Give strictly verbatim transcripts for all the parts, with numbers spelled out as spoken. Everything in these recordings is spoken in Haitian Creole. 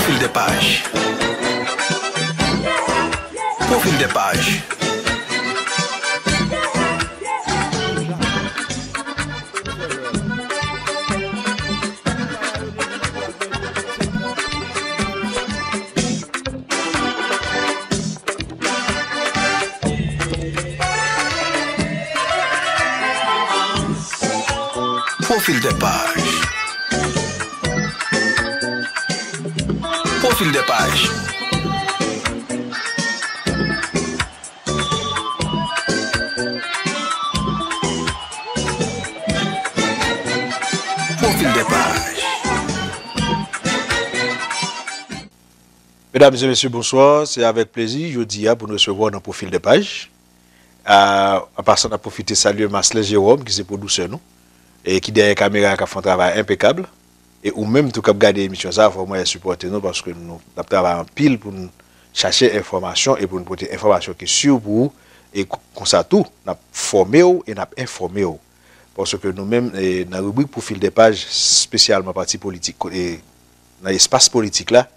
Profil des pages. Profil des pages. Profil des pages. Profil des pages. Profil des pages. Medam e mesye, bonswa. Se avèk plezi, jodi a, pou n resevwa w nan Profil des pages. A, an pasan, n ap pwofite salye Maslè Jewòm, ki se pwodisè nou, e ki dèyè kamera a, k ap fè yon travay enpekab. E ou menm tou k ap gade emisyon sa a, fò w mwen sipòte nou, paske nou, n ap travay anpil pou n chache enfòmasyon e pou n pote enfòmasyon ki si pou ou. E k-, konsa tou, n ap fòme w e n ap enfòme w. Paske nou menm, e, nan ribrik Profil des pages, espesyalman pati politik, ko-, e, nan espas politik la,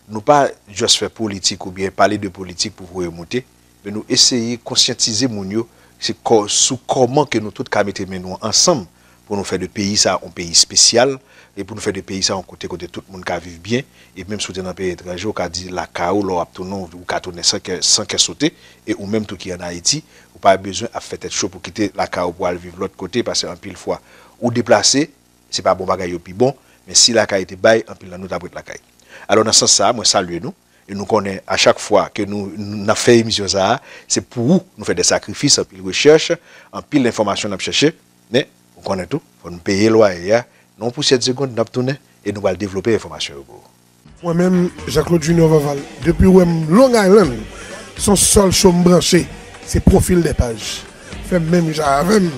nou pa just fè politik oubyen pale de politik pou voye moute, men nou eseye konsyantize moun yo, se kò-, sou kòman ke nou tout ka mete men nou ansanm pou nou fè de peyi sa a yon peyi espesyal, e pou nou fè de peyi sa a yon kote, kote tout moun ka viv byen, e menm si w te nan peyi etranje, ou ka di lakay ou, lè w ap tounen, ou ka tounen san kè, san kè sote, e ou menm tou ki ann Ayiti, ou pa bezwen ap fè tèt cho pou kite lakay ou pou al viv lòt kote, paske anpil fwa, ou deplase, se pa bon bagay yo pi bon, men si lakay te bay, anpil nan nou t ap ret lakay. Alò, nan sans sa a, mwen salye nou, e nou konnen a chak fwa ke nou, n ap fè emisyon sa a, se pou ou, nou fè de sakrifis, anpil rechèch, anpil enfòmasyon n ap chèche, men, ou konnen tou, fò nou peye lwaye a, nan yon pousyè de segonn, n ap tounen, e nou pral devlope enfòmasyon yo pou ou. Mwen menm, Jean Claude Junior Vaval, depi w wè m Long Island, se yon sèl cho m branche, se Profil des pages. Fè menm jan avè m.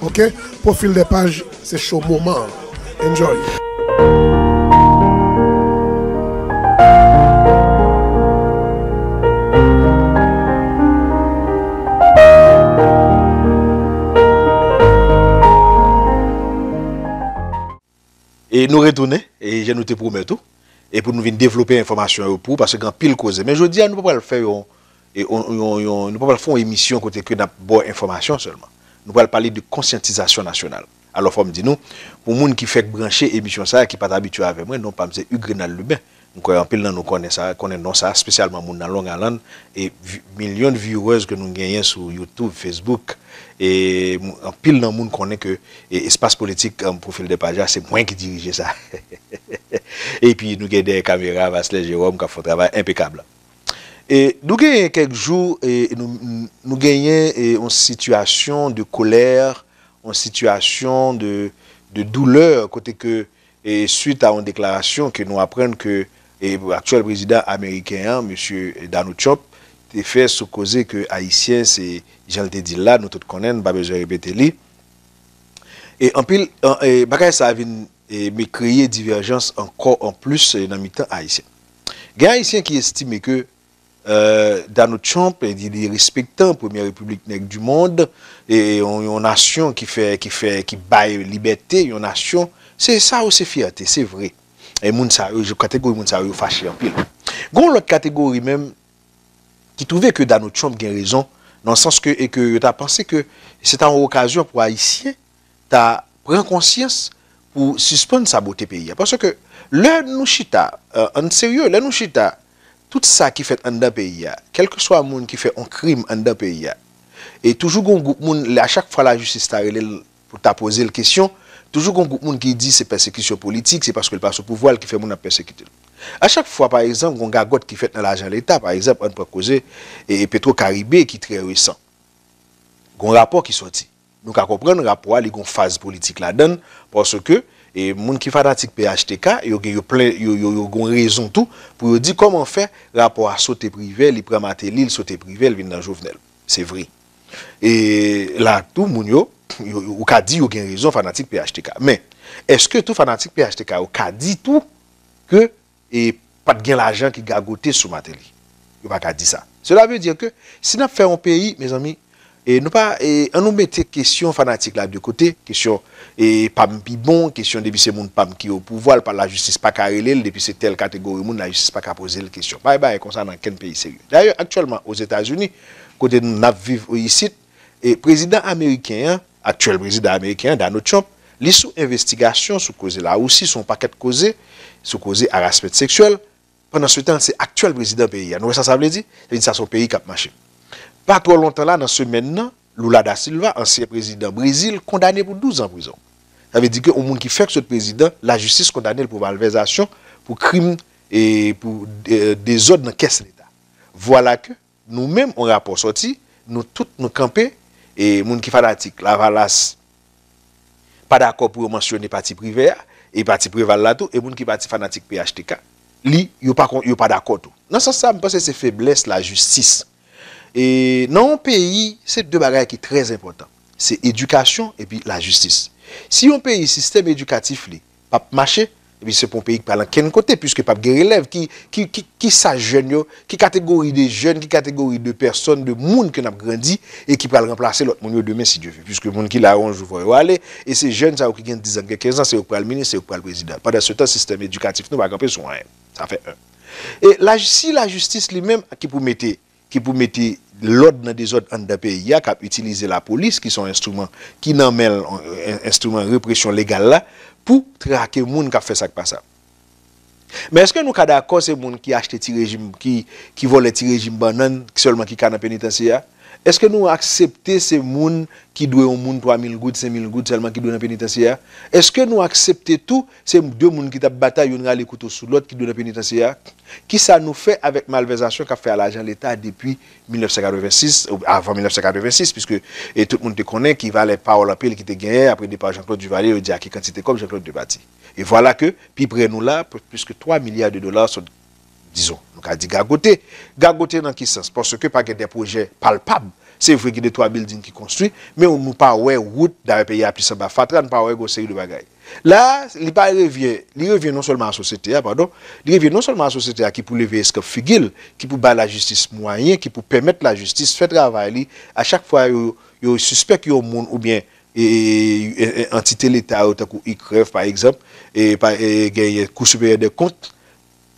Oke? Profil des pages, se cho moman an. Enjoy. E nou retounen, e jan nou te pwomèt ou, e pou nou vin devlope enfòmasyon yo pou ou, paske gen anpil koze. Men jodi a, nou pa pral fè yon, e, yon, yon, yon, nou pa pral fè yon emisyon kote ke n ap ba w enfòmasyon sèlman. Nou pral pale de konsyantizasyon nasyonal. Alò, fò m di nou, pou moun ki fèk branche emisyon sa a, ki pa t abitye avè mwen, non pa m se Hugues Renald Lubin. M kwè anpil nan nou konnen sa, konnen non sa, espesyalman moun nan Long Island, e vi-, milyon de viewers ke nou genyen sou YouTube, Facebook, e m-, anpil nan moun konnen ke, e, espas politik, um, Profil des pages la, se mwen ki dirije sa. Epi nou gen dèyè kamera, Vaslè Jewòm, k ap fè yon travay enpekab. E nou genyen kèk jou, e nou, nou genyen, e, yon sitiyasyon de kolè, yon sitiyasyon de, de doulè, kote ke e swit a yon deklarasyon ke nou aprann ke, e, aktyèl prezidan ameriken an, mesye Donald Trump, te fè sou koze ke Ayisyen, se jan l te di l la, nou tout konnen, n pa bezwen repete li. E anpil, an, e, bagay sa a vin, e, me kreye divèjans ankò anplis, e, nan mitan Ayisyen. Gen Ayisyen ki estime ke euh, Donald Trump, e, li, li respektan Premyè Repiblik Nèg di Mond, e, e yon, yon nasyon ki fè, ki fè, ki bay libète, yon nasyon, se sa yo, se fyète, se vre. E moun sa yo, kategori moun sa yo, yo fache anpil. Gon lòt kategori menm ki twouve ke Donald Trump gen rezon, nan sans ke, e ke yo ta panse ke se ta yon okazyon pou Ayisyen ta pran konsyans pou sispann sabote peyi a. Paske lè nou chita, euh, ann serye, lè nou chita, tout sa ki fèt anndan peyi a, kèlkeswa moun ki fè yon krim anndan peyi a, e toujou gon gwoup moun, lè, a chak fwa lajistis ta rele l pou ta poze l kesyon, toujou gon gwoup moun ki di se pèsekisyon politik, se paske l pa sou pouvwa l ki fè moun ap pèsekite l. A chak fwa, pa egzanp, gon gagòt ki fèt nan lajan Leta, pa egzanp, ann pran koze, e, e Petro Caribe ki trè resan. Gon rapò ki sòti. Nou ka konprann rapò a, li gon faz politik ladan l, paske, e, moun ki fanatik P H T K, yo gen, yo plen, yo, yo, yo gon rezon tou pou yo di kòman fè rapò a sote Privè, li pran Martelly, li sote Privè, li vin nan Jovenel. Se vre. E la tou, moun yo, yo, yo, ou ka di yo gen rezon, fanatik P H T K. Men, èske tou fanatik P H T K yo ka di tou ke e pa t gen lajan ki gagote sou Martelly. Yo pa ka di sa. Cela veut dire que si n ap fè yon peyi, mezanmi, E nou pa, e, an nou mete kesyon fanatik la de kote, kesyon e pa m pi bon, kesyon depi se moun pa m ki o pouvwa, l pa lajistis pa ka rele l, depi se tèl kategori moun, lajistis pa ka poze l kesyon. Pa gen bagay konsa nan kenn peyi serye. Dayè, aktyèlman, Ozetazini, kote n ap viv isit, e prezidan ameriken an, aktyèl prezidan ameriken an, Donald Trump, li sou envestigasyon sou koze Larisi, sou yon pakèt koze, sou koze arasman seksyèl. Pandan se tan, se aktyèl prezidan peyi a. Nou wè sa sa vle di? Sa vle di sa se yon peyi k ap mache. Pa twò lontan la, nan semèn nan, Lula da Silva, ansyen prezidan Brezil, kondane pou douz an prizon. Sa vle di ke yon moun ki fèk sot prezidan, lajistis kondane l pou malvèzasyon, pou krim e pou e, dezòd nan kès Leta. Vwala ke nou menm, yon rapò sòti, nou tout nou kanpe, e moun ki fanatik Lavalas pa dakò pou yo mansyone pati Privè a, e pati Preval la tou, e moun ki pati fanatik P H T K, li, yo pa, kon- yo pa dakò tou. Nan sans sa, m panse se feblès lajistis. E nan yon peyi, se de bagay ki trè enpòtan. Se edikasyon epi lajistis. Si yon peyi, sistèm edikatif li p ap mache, epi se pa yon peyi ki pral ankenn kote, piske p ap gen relèv. Ki, ki, ki, ki sa jèn yo, ki kategori de jèn, ki kategori de pèsòn, de moun ke n ap grandi e ki pral ranplase lòt moun yo demen, si Dye vle? Piske moun ki la yo, yon jou, fò yo ale, e se jèn sa yo ki gen diz an, ki gen kenz an, se yo k pral minis, se yo k pral prezidan. Pandan se tan, sistèm edikatif nou pa kanpe sou anyen. Sa fè en. E la, si lajistis li menm ki pou mete, ki pou mete lòd nan dezòd anndan peyi a, k ap itilize lapolis, ki se yon enstriman ki nan men l, en- enstriman represyon legal la, pou trake moun k ap fè sa k pa sa. Men èske nou ka dakò se moun ki achte ti rejim, ki, ki vòlè ti rejim bannann sèlman ki ka nan penitansye a? Èske nou aksepte se moun ki dwe yon moun twa mil goud, senk mil goud sèlman ki dwe nan penitansye a? Èske nou aksepte tou se de moun ki t ap batay, youn rale kouto sou lòt, ki dwe nan penitansye a? Kisa nou fè avèk malvèzasyon k ap fè a lajan Leta depi mil nèf san katrevensis, ou avan mil nèf san katrevensis, piske e tout moun te konnen ki valè pawòl anpil ki te genyen apre depa Jean-Claude Duvalier, yo di a ki kantite kòb Jean-Claude te pati. E vwala ke, pi pre nou la, plis ke twa milya de dola sot, dizon, nou ka di gagote. Gagote nan ki sans? Paske pa gen de pwojè palpab. Se vre gen de twa bilding ki konstwi, men nou pa wè wout, dayè peyi a plis anba fatra, nou pa wè gen yon seri de bagay. La, li pa revyen, li revyen non sèlman a sosyete a, padon, li revyen non sèlman a sosyete a ki pou leve eskanp figi l, ki pou bay lajistis mwayen, ki pou pèmèt lajistis fè travay li, a chak fwa yo, yo sispèk yon moun oubyen e, e, e, antite Leta yo, tankou I K R E F, pa egzanp, e, pa, e, genyen Kou Siperyè dè Kont,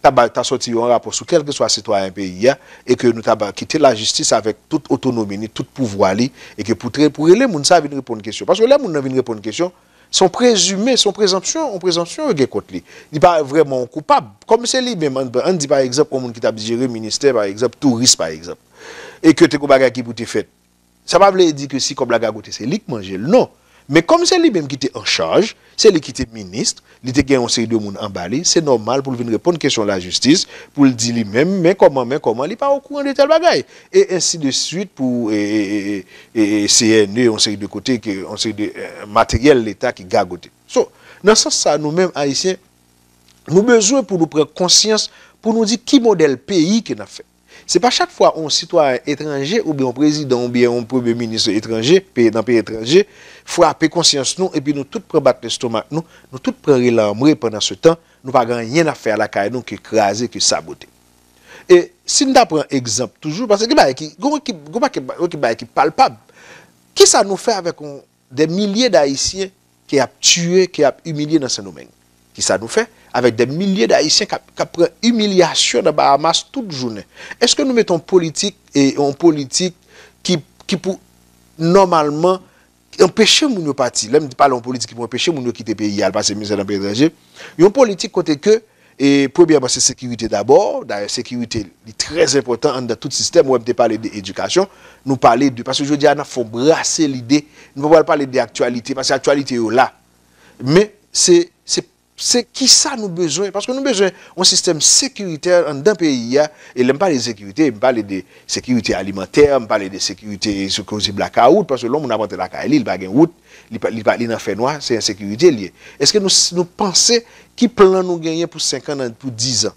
ta bay, ta sòti yon rapò sou kèlkeswa sitwayen peyi a, e ke nou ta ba, kite lajistis avèk tout otonomi li, tout pouvwa li, e ke pou tre-, pou rele moun sa vin reponn kesyon. Paske lè moun nan vin reponn kesyon, se yon prezime, se yon prezanpsyon, yon prezanpsyon yo gen kont li. Li pa vrèman yon koupab. Kòm se li menm, ann, ann di pa egzanp, yon moun ki t ap jere ministè, pa egzanp, touris, pa egzanp, e ke te gon bagay ki pou te fèt. Sa pa vle di ke si kòb la gagote, se li k manje l, non. Men kòm se li menm ki te an chaj, se li ki te minis, li te gen yon seri de moun anba li, se nòmal pou l vin reponn kesyon lajistis, pou l di li menm, men kòman, men kòman, li pa okouran de tèl bagay. E ensi de swit pou, e, e, e, e, e C N E, yon seri de kote, ke, yon seri de, e, materyèl Leta ki gagote. So, nan sans sa, nou menm Ayisyen, nou bezwen pou nou pran konsyans, pou nou di ki modèl peyi ke n ap fè. Se pa chak fwa yon sitwayen etranje oubyen yon prezidan oubyen yon premye minis etranje, peyi, nan peyi etranje, frape konsyans nou epi nou tout pran bat lestomak nou, nou tout pran rele anmwe pandan se tan, nou pa gen anyen n ap fè lakay nou ke kraze, ke sabote. E si n ta pran egzanp toujou, paske gen bagay ki, gen ki, gen pakèt ba-, gen bagay ki palpab. Kisa nou fè avèk yon de milye d Ayisyen ke y ap tiye, ke y ap imilye nan Sendomeng? Kisa nou fè avèk de milye d Ayisyen k ap, k ap pran imilyasyon nan Bahamas tout jounen? Èske nou mete yon politik, e yon politik ki, ki pou nòmalman anpeche moun yo pati? Lè m pale yon politik ki pou anpeche moun yo kite peyi a, al pase mizè nan peyi etranje, yon politik kote ke E premyèman, se sekirite dabò. Dayè, sekirite, li trè enpòtan anndan tout sistèm. Ou wè, m te pale de edikasyon. Nou pale de, paske jodi a, n ap fè yon brase lide. Nou pa pral pale de aktyalite, paske aktyalite yo la. Men, se, se, se kisa nou bezwen. Paske nou bezwen yon sistèm sekiritè anndan peyi a. E lè m pale de sekirite, m pale de sekirite alimantè, m pale de sekirite sou koze blakawout, paske lè yon moun ap antre lakay li, li pa gen wout, li pa, li pa, li nan fènwa, se ensekirite li ye. Èske nou, nou panse ki plan nou genyen pou senk an, nan, pou diz an?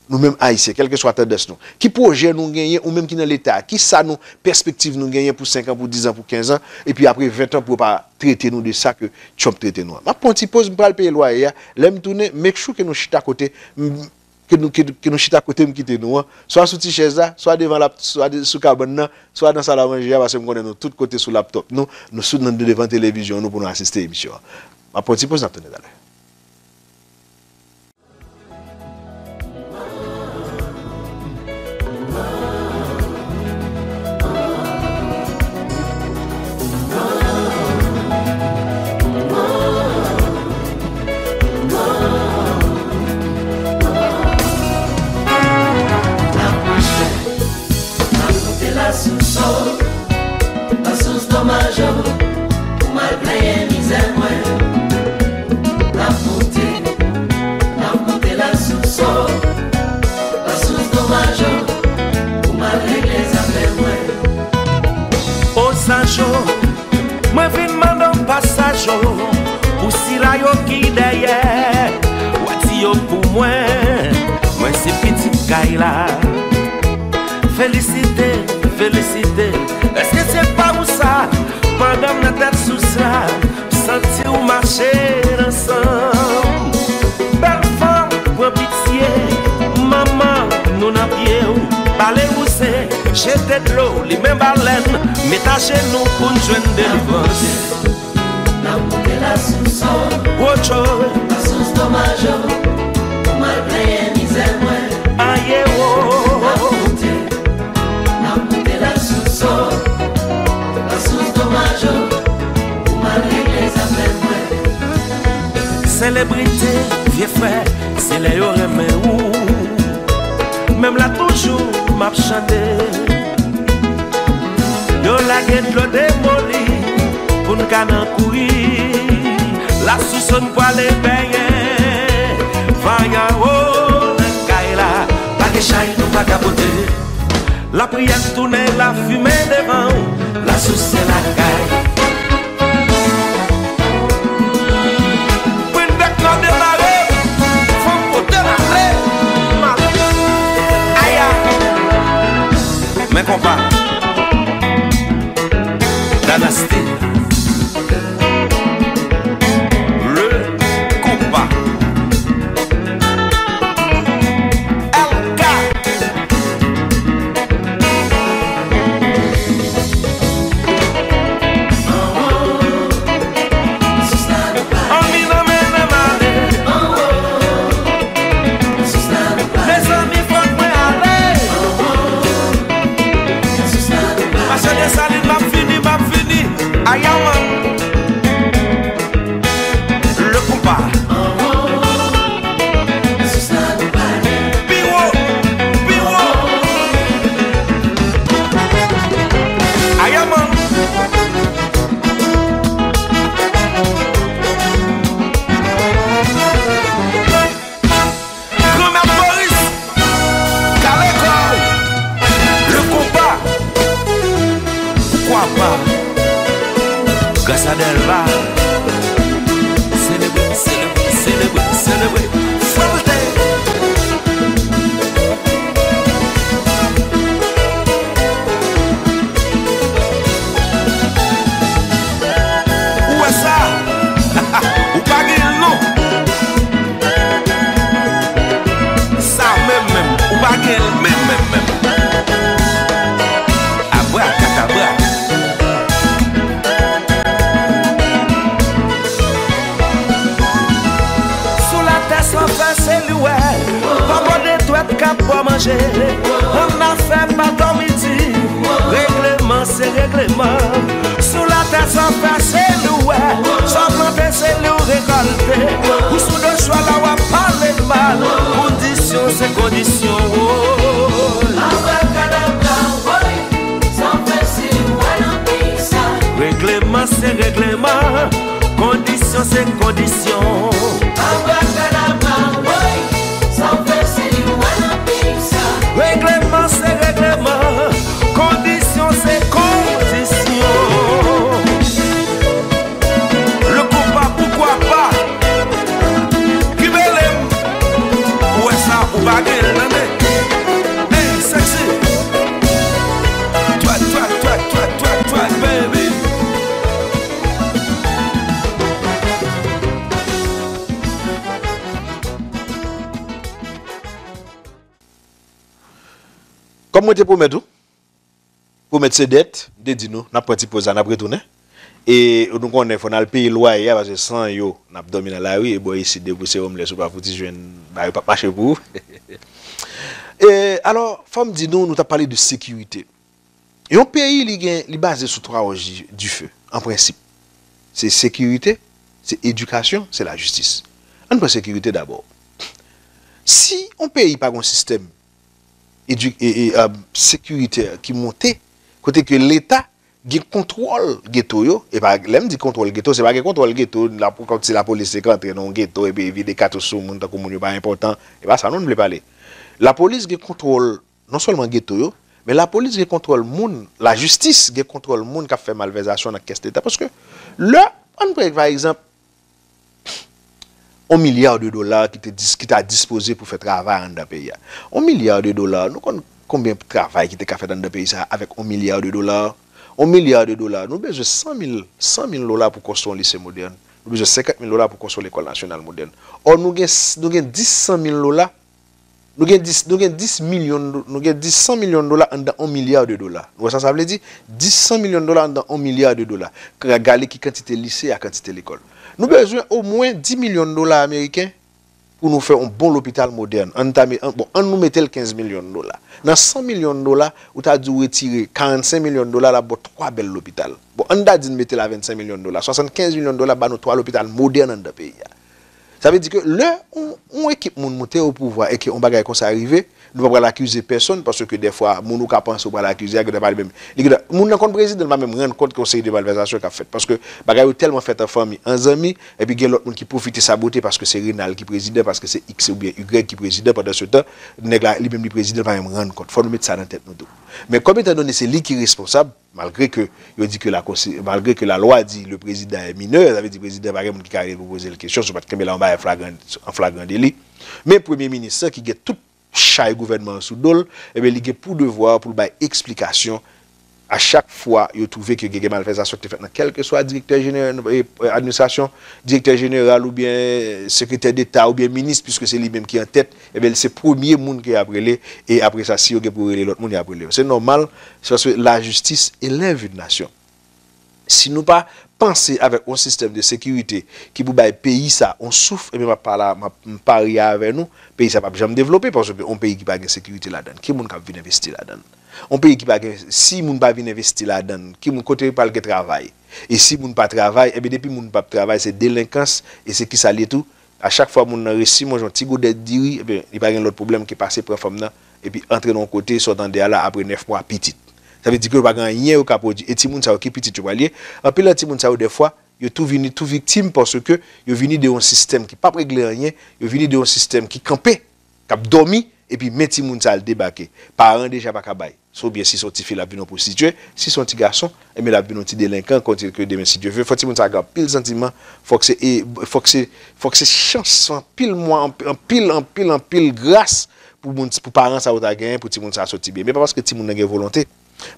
Nou menm Ayisyen, kèlkeswa tandans nou. Ki pwojè nou genyen, ou menm ki nan Leta a, kisa nou, pèspektiv nou genyen pou senk an, pou diz an, pou kenz an, epi apre ven an pou yo pa trete nou de sa ke Trump trete nou an? M ap pran ti poz, m pral peye lwaye a. Lè m tounen, make sure ke nou chita kote m, ke nou, ke, ke nou chita kote m kite nou an, swa sou ti chèz la, swa devan lap, swa de, sou kabann nan, swa nan sal a manje a, paske m konnen nou tout kote sou laptop nou, nou sou nan devan televizyon nou pou nou asiste emisyon an. M ap pran ti poz, n ap tounen talè. N ap moute lasous o, lasous domaj o, pou m al plenyen mizè mwen. N ap moute, n ap moute lasous o, lasous domaj o, pou m al regle zafè mwen. O zanj o, mwen vin mande w pasaj o, pou sila yo ki dèyè, w a di yo pou mwen, mwen se pitit kay la. Felisite, felisite, èske se pa ou sa? Pandan m nan tèt sous la, m santi w mache nan san m. Bèl fanm, pran pitye, manman, nou nan pye w. Bale wouze, jete dlo, limen balèn, met ajenou pou n jwenn delivrans. N ap moute lasous o, wocho, lasous domaj o, pou m al plenyen mizè mwen. Aye wo. N ap moute, n ap moute lasous o, lasous domaj o, pou m al regle zafè mwen. Selebrite, vye frè, se lè yo renmen ou. Menm la toujou m ap chante. Yo lage dlo demoli pou n ka nan kouri. Lasous o, n pwale benyen. Vanyan o, nan kay la, pa gen chay nou pa ka pote. Lapriyè tounen lafimen devan w, lasous se lakay. Pwen bèk la demare, fò m pote l ale. Aya. Men konpa. Danasté. Le konpa. L K. Anmina mennen m ale. Mezanmi, fòk mwen ale. Pase Desalin, m ap vini, m ap vini. Ayaman. Le konpa. Pi wo, pi wo. Ayaman. Granmèt Moris, kale kò w. Le konpa. Poukwa pa? Gras a Delva. Selebre, selebre, selebre, selebre. Fwalte. Ou wè sa? Ou pa gen l non. Sa menm menm, ou pa gen l menm menm menm. Abra katabra. Sou latè sa fè se li wè. Pa bò de dwèt k ap bò manje. Annafè pa dòmi di. Regleman se regleman. Sou latè sa fè se li wè. Sa plante se li w rekòlte. Ou sou do chwa la w ap pale mal. Kondisyon se kondisyon. Woy. Abrakadabra, woy. Sa fè se li wè nan peyi sa. Regleman se regleman. Kondisyon se kondisyon. Abrakadabra, woy. Sa w fè se li w wè nan peyi sa. Regleman se regleman, kondisyon se kondisyon. Le konpa, poukwa pa? Ki bele m? Ou wè sa, ou pa gen l, tande. Hey, sexy. Twat, twat, twat, twat, twat, twat, baby. Kòm mwen te pwomèt ou, pwomèt se dèt, m te di nou, n ap pran ti poz la, n ap retounen. E nou konnen fò n al peye lwaye a, paske san yo, n ap dòmi nan lari, e bò isit, depi w se homeless, ou pa fouti jwenn, bagay yo p ap mache pou ou. E, alò, fò m di nou, nou t ap pale de sekirite. Yon peyi, li gen, li baze sou twa wòch di, dife, an prensip. Se sekirite, se edikasyon, se lajistis. Ann pran sekirite dabò. Si yon peyi pa gen yon sistèm edu-, e, e, e, sekiritè ki monte, kote ke Leta gen kontwòl geto yo, e pa, lè m di kontwòl geto, se pa gen kontwòl geto, la, kòmsi lapolis te ka antre nan yon geto epi vide katouch sou moun tankou moun yo pa enpòtan. E pa sa non n vle pale. Lapolis gen kontwòl non sèlman geto yo, men lapolis gen kontwòl moun, lajistis gen kontwòl moun k ap fè malvèzasyon nan kès Leta. Paske lè, ann pran pa egzanp, yon milya de dola ki te dis-, ki ta dispoze pou fè travay anndan peyi a. Yon milya de dola, nou konn konbyen travay ki te ka fèt anndan peyi sa a avèk yon milya de dola? Yon milya de dola, nou bezwen san mil, san mil dola pou konstwi yon lise modèn. Nou bezwen senkant mil dola pou konstwi yon lekòl nasyonal modèn. Ò, nou gen, s-, nou gen dis, san mil dola, nou gen dis, nou gen dis milyon, do-, nou gen dis, san milyon dola anndan yon milya de dola. Nou wè sa sa vle di? Dis, san milyon dola anndan yon milya de dola. Ka-, gade ki kantite lise a, kantite lekòl. Nou bezwen omwen dis milyon dola ameriken pou nou fè yon bon lopital modèn. Ann ta me-, an, bon, ann nou mete l kenz milyon dola. Nan san milyon dola, ou ta di w retire karannsenk milyon dola, l ap ba w twa bèl lopital. Bon, ann ta di n mete l a vennsenk milyon dola, swasannkenz milyon dola ba nou twa lopital modèn anndan peyi a. Sa vle di ke lè yon, yon ekip moun moute o pouvwa e ke yon bagay konsa rive, nou pa pral akize pèsonn, paske dèfwa, moun ou ka panse ou pral akize a, gentan pa li menm. Li gentan, moun nan konn prezidan, li pa menm rann kont ke yon seri de malvèzasyon k ap fèt. Paske bagay yo tèlman fèt an fanmi, an zanmi, epi gen lòt moun ki pwofite sabote paske se Renald ki prezidan, paske se X oubyen Y ki prezidan, pandan se tan, nèg la, li menm li prezidan, li pa menm rann kont. Fò nou met sa nan tèt nou tou. Men kòm etan done se li ki responsab, malgre ke yo di ke la konsi-, malgre ke lalwa di le président est mineur, sa vle di prezidan pa gen moun ki ka rele l pou poze l kesyon, si w pa t kenbe l a yon bagay flagran, an flagran deli. Men premye minis lan ki gen tout chay gouvènman an sou do l, ebyen, li gen pou devwa pou l bay eksplikasyon a chak fwa yo twouve ke gen, gen malvèzasyon ki te fèt nan kèlkeswa direktè jeneral, e, e, administrasyon, direktè jeneral oubyen sekretè deta oubyen minis, piske se li menm ki an tèt, ebyen, se premye moun ke y ap rele, e apre sa, si yo gen pou rele lòt moun, y ap rele yo. Se nòmal, se paske lajistis élève une nation. Si nou pa panse avèk yon sistèm de sekirite ki pou bay peyi sa yon souf, ebyen, m ap pale, m ap, m parye avè nou, peyi sa p ap janm devlope, paske yon peyi ki pa gen sekirite ladan l, ki moun k ap vin envesti ladan l? Yon peyi ki pa gen, si moun pa vin envesti ladan l, ki moun, kote pral gen travay? E si moun pa travay, ebyen, depi moun p ap travay, se delenkans, e se kisa l ye tou? A chak fwa moun nan resi manje yon ti goudèt diri, ebyen, li pa gen lòt pwoblèm ke pase pran fanm nan, epi antre nan yon kote, sa w tande a la, apre nèf mwa, pitit. Sa vle di ke yo pa gen anyen yo ka pwodui. E timoun sa yo, ki pitit yo pral ye? Anpil nan timoun sa yo, dèfwa, yo tou vini, tou viktim, paske yo vini de yon sistèm ki p ap regle anyen, yo vini de yon sistèm ki kanpe, k ap dòmi, epi men timoun sa al debake. Paran deja pa ka bay. Oubyen si se yon tifi, l ap vin yon pwostitye. Si se yon ti gason, ebyen, l ap vin yon ti delenkan, kote ke demen, si Dye ve, fò timoun sa gen anpil santiman, fòk se, e, fòk se, fòk se chans, anpil mwa, anp-, anpil, anpil, anpil gras pou moun, pou paran sa yo ta genyen, pou timoun sa soti byen. Men pa paske timoun nan gen volonte.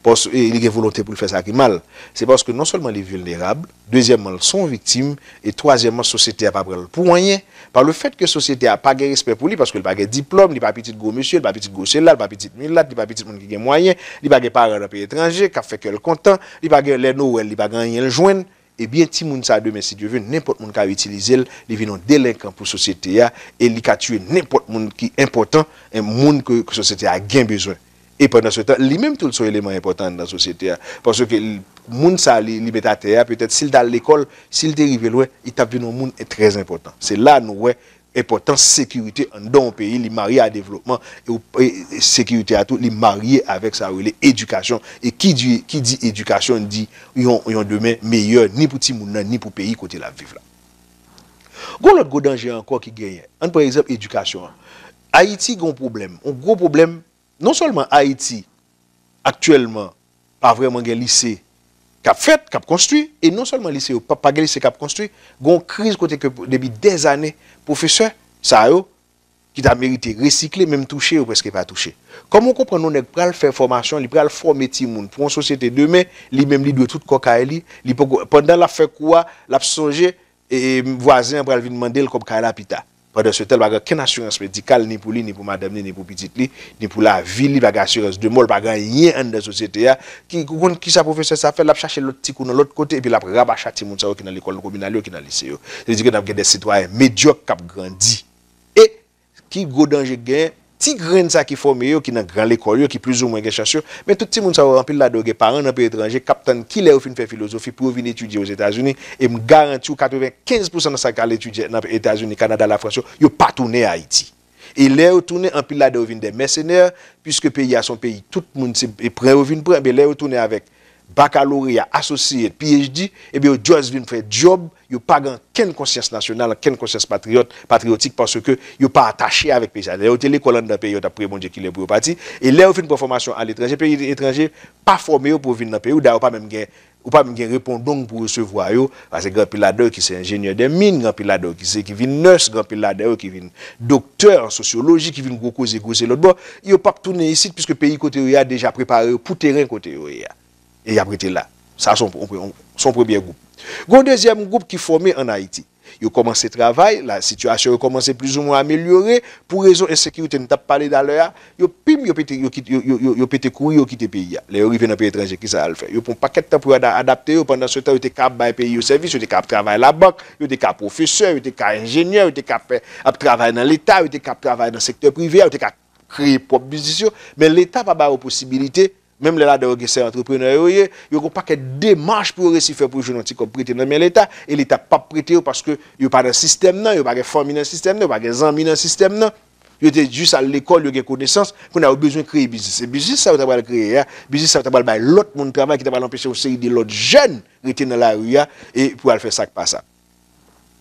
Paske, e, li gen volonte pou l fè sa ki mal. Se paske non sèlman li vilnerab, dezyèmman, l se yon viktim, e twazyèmman, sosyete a pa pran l pou anyen. Pa le fèt ke sosyete a pa gen respè pou li, paske l pa gen diplòm, li pa pitit gwo mesye, li pa pitit gwo sela, li pa pitit milat, li pa pitit moun ki gen mwayen, li pa gen paran nan peyi etranje k ap fè kè l kontan, li pa gen lè Nowèl, li pa gen anyen l jwenn, ebyen, timoun sa demen, si Dye ve, nenpòt moun ka itilize l, li vin yon delenkan pou sosyete a, e li ka tiye nenpòt moun ki enpòtan, e moun ke, ke sosyete a gen bezwen. E pandan se tan, li menm tou, l se yon eleman enpòtan anndan sosyete a. Paske l-, moun sa li, li met atè a, petèt, si l t al lekòl, si l te rive lwen, li t ap vin yon moun trè enpòtan. Se la nou wè enpòtans sekirite anndan yon peyi, li marye a devlopman, e, e, e sekirite a tou, li marye avèk sa yo rele edikasyon. E ki di, ki di edikasyon, di yon, yon demen meyè, ni pou timoun nan, ni pou peyi kote l ap viv la. Gon lòt gwo danje ankò ki genyen. Ann pran egzanp edikasyon an. Ayiti gon pwoblèm, yon gwo pwoblèm. Non sèlman Ayiti, aktyèlman, pa vrèman gen lise k ap fèt, k ap konstwi, e non sèlman lise yo pa, pa gen lise k ap konstwi, gon kriz kote ke depi dèzane, pwofesè sa yo, ki ta merite resikle, menm touche, yo prèske pa touche. Kòman w konprann yon nèg pral fè fòmasyon, li pral fòme timoun pou yon sosyete demen, li menm li dwe tout kò kay li, li poko, pandan l ap fè kou a, l ap sonje, e, e, vwazen an pral vin mande l kòb kay la pita. Pandan se tan, l pa gen okenn asirans medikal, ni pou li, ni pou madanm li, ni pou pitit li, ni pou lavi li, pa gen asirans de mò, l pa gen anyen anndan sosyete a. Ki, ou konn kisa pwofesè sa fè? L ap chache lòt ti kou nan lòt kote, epi l ap rabacha timoun sa yo ki nan lekòl kominal yo, ki nan lise yo. Se vle di ke n ap gen de sitwayen medyòk k ap grandi. E ki gwo danje k genyen? Ti grenn sa ki fòme yo, ki nan gran lekòl yo, ki plizoumwen gen chans yo, men tout timoun sa yo, anpil ladan yo gen paran nan peyi etranje k ap tann kilè yo fin fè filozofi pou yo vin etidye Ozetazini, e m garanti w katrevenkenz pousan nan sa k al etidye nan Etazini, Kanada, Lafrans yo, yo pa tounen Ayiti. E lè yo tounen, anpil ladan yo vin de mèsenè, piske peyi a se yon peyi tout moun se e pran yo vin pran, men lè yo tounen avèk bakaloreya, associate, P H D, ebyen yo just vin fè djòb, yo pa gen okenn konsyans nasyonal, okenn konsyans patriyòt, patriyotik, paske yo pa atache avèk peyi sa. Lè yo te lekòl anndan peyi yo, t ap priye Bondye kilè pou yo pati, e lè yo fin pran fòmasyon aletranje, peyi etranje pa fòme yo pou yo vin nan peyi w, dayè yo pa menm gen, ou pa menm gen repondong pou resevwa yo, paske gen anpil ladan yo ki se enjenyè de min, gen anpil ladan yo ki se, ki vin nès, gen anpil ladan yo ki vin doktè an sosyoloji, ki vin gwo koze, gwo se lòt bò, yo p ap tounen isit, piske peyi kote yo ye a deja prepare yo pou teren kote yo ye a. E y ap rete la. Sa se yon, yon, se yon premye gwoup. Gen yon dezyèm gwoup ki fòme ann Ayiti. Yo kòmanse travay, la sitiyasyon yo kòmanse plizoumwen amelyore pou rezon ensekirite n t ap pale talè a. Yo pim, yo pete, yo kite, yo, yo, yo, yo pete kouri, yo kite peyi a. Lè yo rive nan peyi etranje, kisa y al fè? Yo pran yon pakèt tan pou yo ada-, adapte yo. Pandan se tan, yo te ka ap bay peyi yo sèvis, yo te ka ap travay labank, yo te ka pwofesè, yo te ka enjenyè, yo te ka fè, ap travay nan Leta, yo te ka ap travay nan sektè prive a, yo te ka kreye pwòp biznis yo. Men Leta pa ba yo posibilite. Menm lè ladan yo gen sè antreprenè yo ye, yo gen yon pakèt demach pou yo resi fè pou yo jwenn yon ti kòb prete nan men Leta, e Leta p ap prete yo paske yo pa nan sistèm nan, yo pa gen fanmi nan sistèm nan, yo pa gen zanmi nan sistèm nan. Yo te jis al lekòl, yo gen konesans, kounye a yo bezwen kreye biznis. E biznis sa yo ta pral kreye a, biznis sa yo ta pral bay lòt moun travay ki ta pral anpeche yon seri de lòt jèn rete nan lari a e pou al fè sa k pa sa.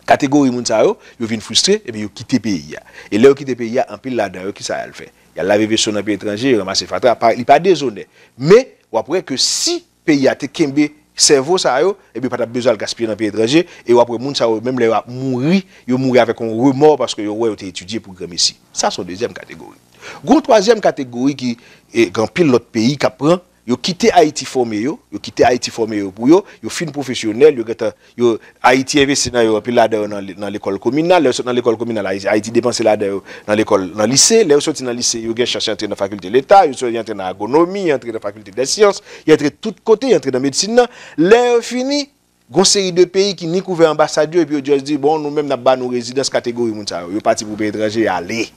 Kategori moun sa yo, yo vin fristre, ebyen yo kite peyi a. E lè yo kite peyi a, anpil ladan yo, kisa y al fè? Y al lave veso nan peyi etranje, yo ranmase fatra, pa, li pa dezonè. Men, w ap wè ke si peyi a te kenbe sèvo sa yo, ebyen yo pa t ap bezwen al gaspiye nan peyi etranje, e w ap wè moun sa yo, menm lè yo ap mouri, yo mouri avèk yon remò paske yo wè yo te etidye pou granmesi. Sa se yon dezyèm kategori. Gen yon twazyèm kategori ki, e, gen anpil lòt peyi k ap pran, yo kite Ayiti fòme yo, yo kite Ayiti fòme yo pou yo, yo fin pwofesyonèl, yo gentan, yo, Ayiti envesti nan yo, anpil ladan yo nan, nan lekòl kominal, lè yo sot nan lekòl kominal, Ayiti, Ayiti depanse ladan yo nan lekòl, nan lise, lè yo soti nan lise, yo gen chans antre nan fakilte Leta, yo soti antre nan agwonomi, antre nan fakilte dè syans, yo antre tout kote, yo antre nan medsin nan. Lè yo fini, gon seri de peyi ki nik ouvè anbasad yo, epi yo just di, bon, nou menm n ap ba nou rezidans kategori moun sa yo. Yo pati pou peyi etranje, y ale.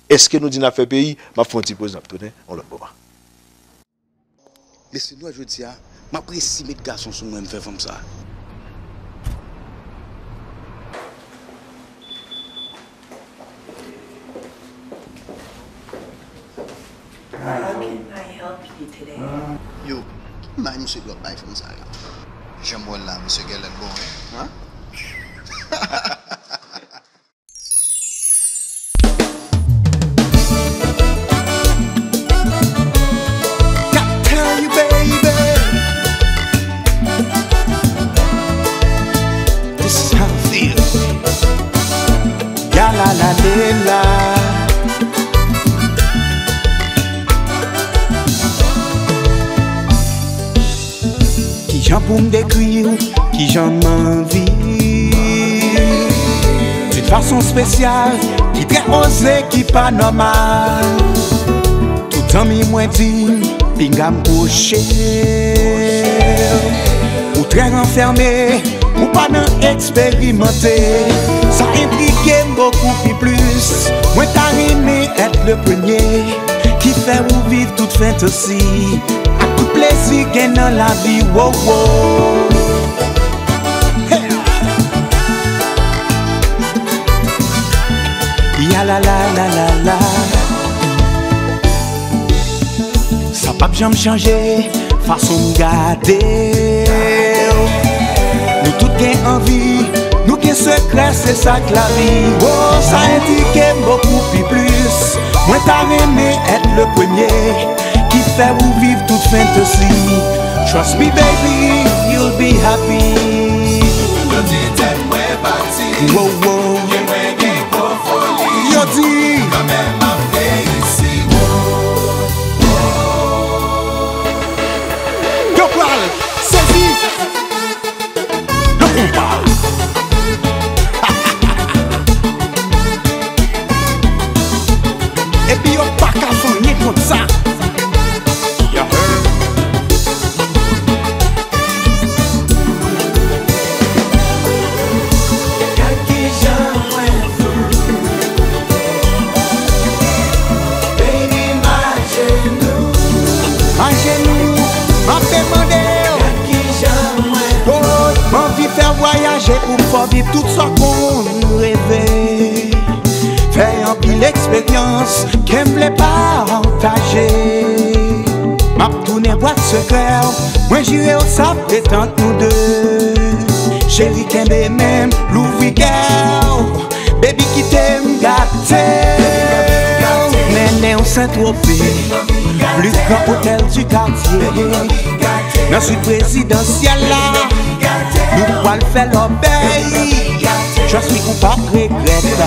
Èske nou di n ap fè peyi? M ap fè yon ti poz, n ap tounen yon lòt moman. Mesye, nou wè jodi a, m ap resi met gason sou mwen, m fè fanm sa. How can I help you today? Yo, ki may misye dwe ap bay fanm sa yo? Jan m wè l la, misye genlè bon, wi. Huh? Gotta tell you, baby, this is how I feel. Ya la la le la. Kijan pou m dekri w, kijan m anvi w? D'une façon spéciale, ki trè oze, ki pa nòmal. Tout zanmi mwen di m, pinga m pwoche w. Ou trè ranfème, ou pa nan eksperimante. Sa entrige m bokou pi plis. Mwen ta renmen èt le premye ki fè ou viv tout fantasi ak tout plezi gen nan lavi, wo, wo. Hey! Ya la la la la la. Sa p ap janm chanje fason m gade w. Nou tout gen anvi, nou gen sekrè, se sa k lavi. Wo, sa entrige m bokou pi plis. Mwen ta renmen èt le premye ki fè ou viv tout fantasi. Trust me, baby, you'll be happy. Yo di tèt mwen pati. Wo, wo. Yo di. Yo pral sezi le konpa. Vwayaje pou m fè w viv tout sa w konn reve. Fè anpil eksperyans ke m vle pataje. M ap tounen bwat sekrè w. Mwen jire w sa p ret ant nou de. Cheri, kenbe men m, louvri kè w. Baby, kite m gate w. Mennen w Sen Twope, pli gran otèl di katye. Nan swit prezidansyèl la, nou pral fè lòbèy. Trust me, ou p ap regrèt.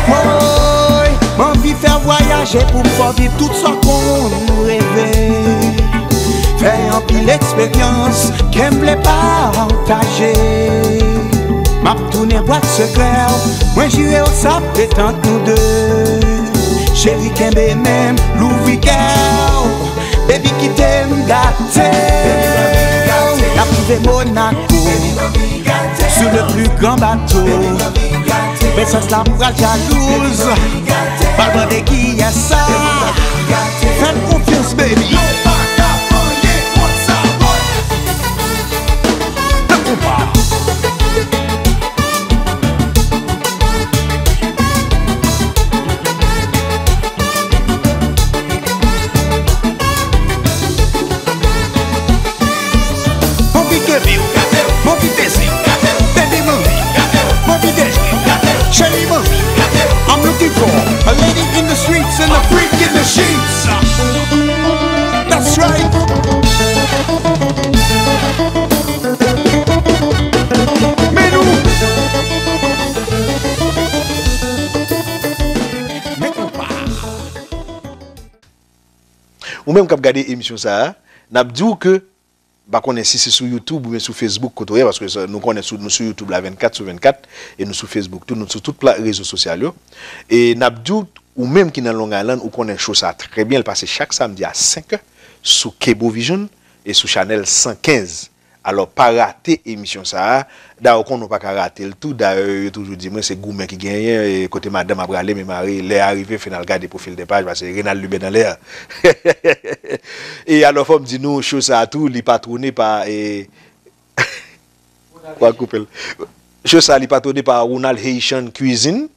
Woy, m anvi fè w vwayaje pou m fè w viv tout sa w konn reve. Fè anpil eksperyans ke m vle pataje. M ap tounen bwat sekrè w. Mwen jire w sa p ret ant nou de. Cheri, kenbe men m, louvri kè w. Baby, kite m gate w. N ap rive Monaco, sou le pli gran bato. Prensès la pral jalouz. Pral mande kiyès sa. Fè m konfyans, baby. Nan konpa. Bon vit kenbe w, bon vit beze w, baby, m anvi, bon vit dèyè, cheri, m anvi. I'm looking for a lady in the streets and a freak in the sheets. That's right. Men nou. Men konpa. Ou menm k ap gade emisyon sa a, n ap di w ke, m pa konnen si se sou YouTube oubyen sou Facebook kote w ye, paske sa, nou konnen sou, nou sou YouTube la vennkat sou vennkat, e nou sou Facebook tou, nou sou tout pla-, rezo sosyal yo. E n ap di w, ou menm ki nan Long Island, ou konnen show sa a trè byen, l pase chak samdi a senk è sou Cablevision e sou chanèl san kenz. Alò, pa rate emisyon sa a. Dayè, ou konnen w pa ka rate l tou. Dayè, yo toujou di mwen, se goumen ki genyen, e kote madanm ap rale, men mari, lè a rive, fè n al gade pwofil de paj, paske Renald Lubin anlè a. E alò, fò m di nou, show sa a tou, li patwone pa, e, w a koupe l. Show sa a, li patwone pa Ronald Haitian Cuisine.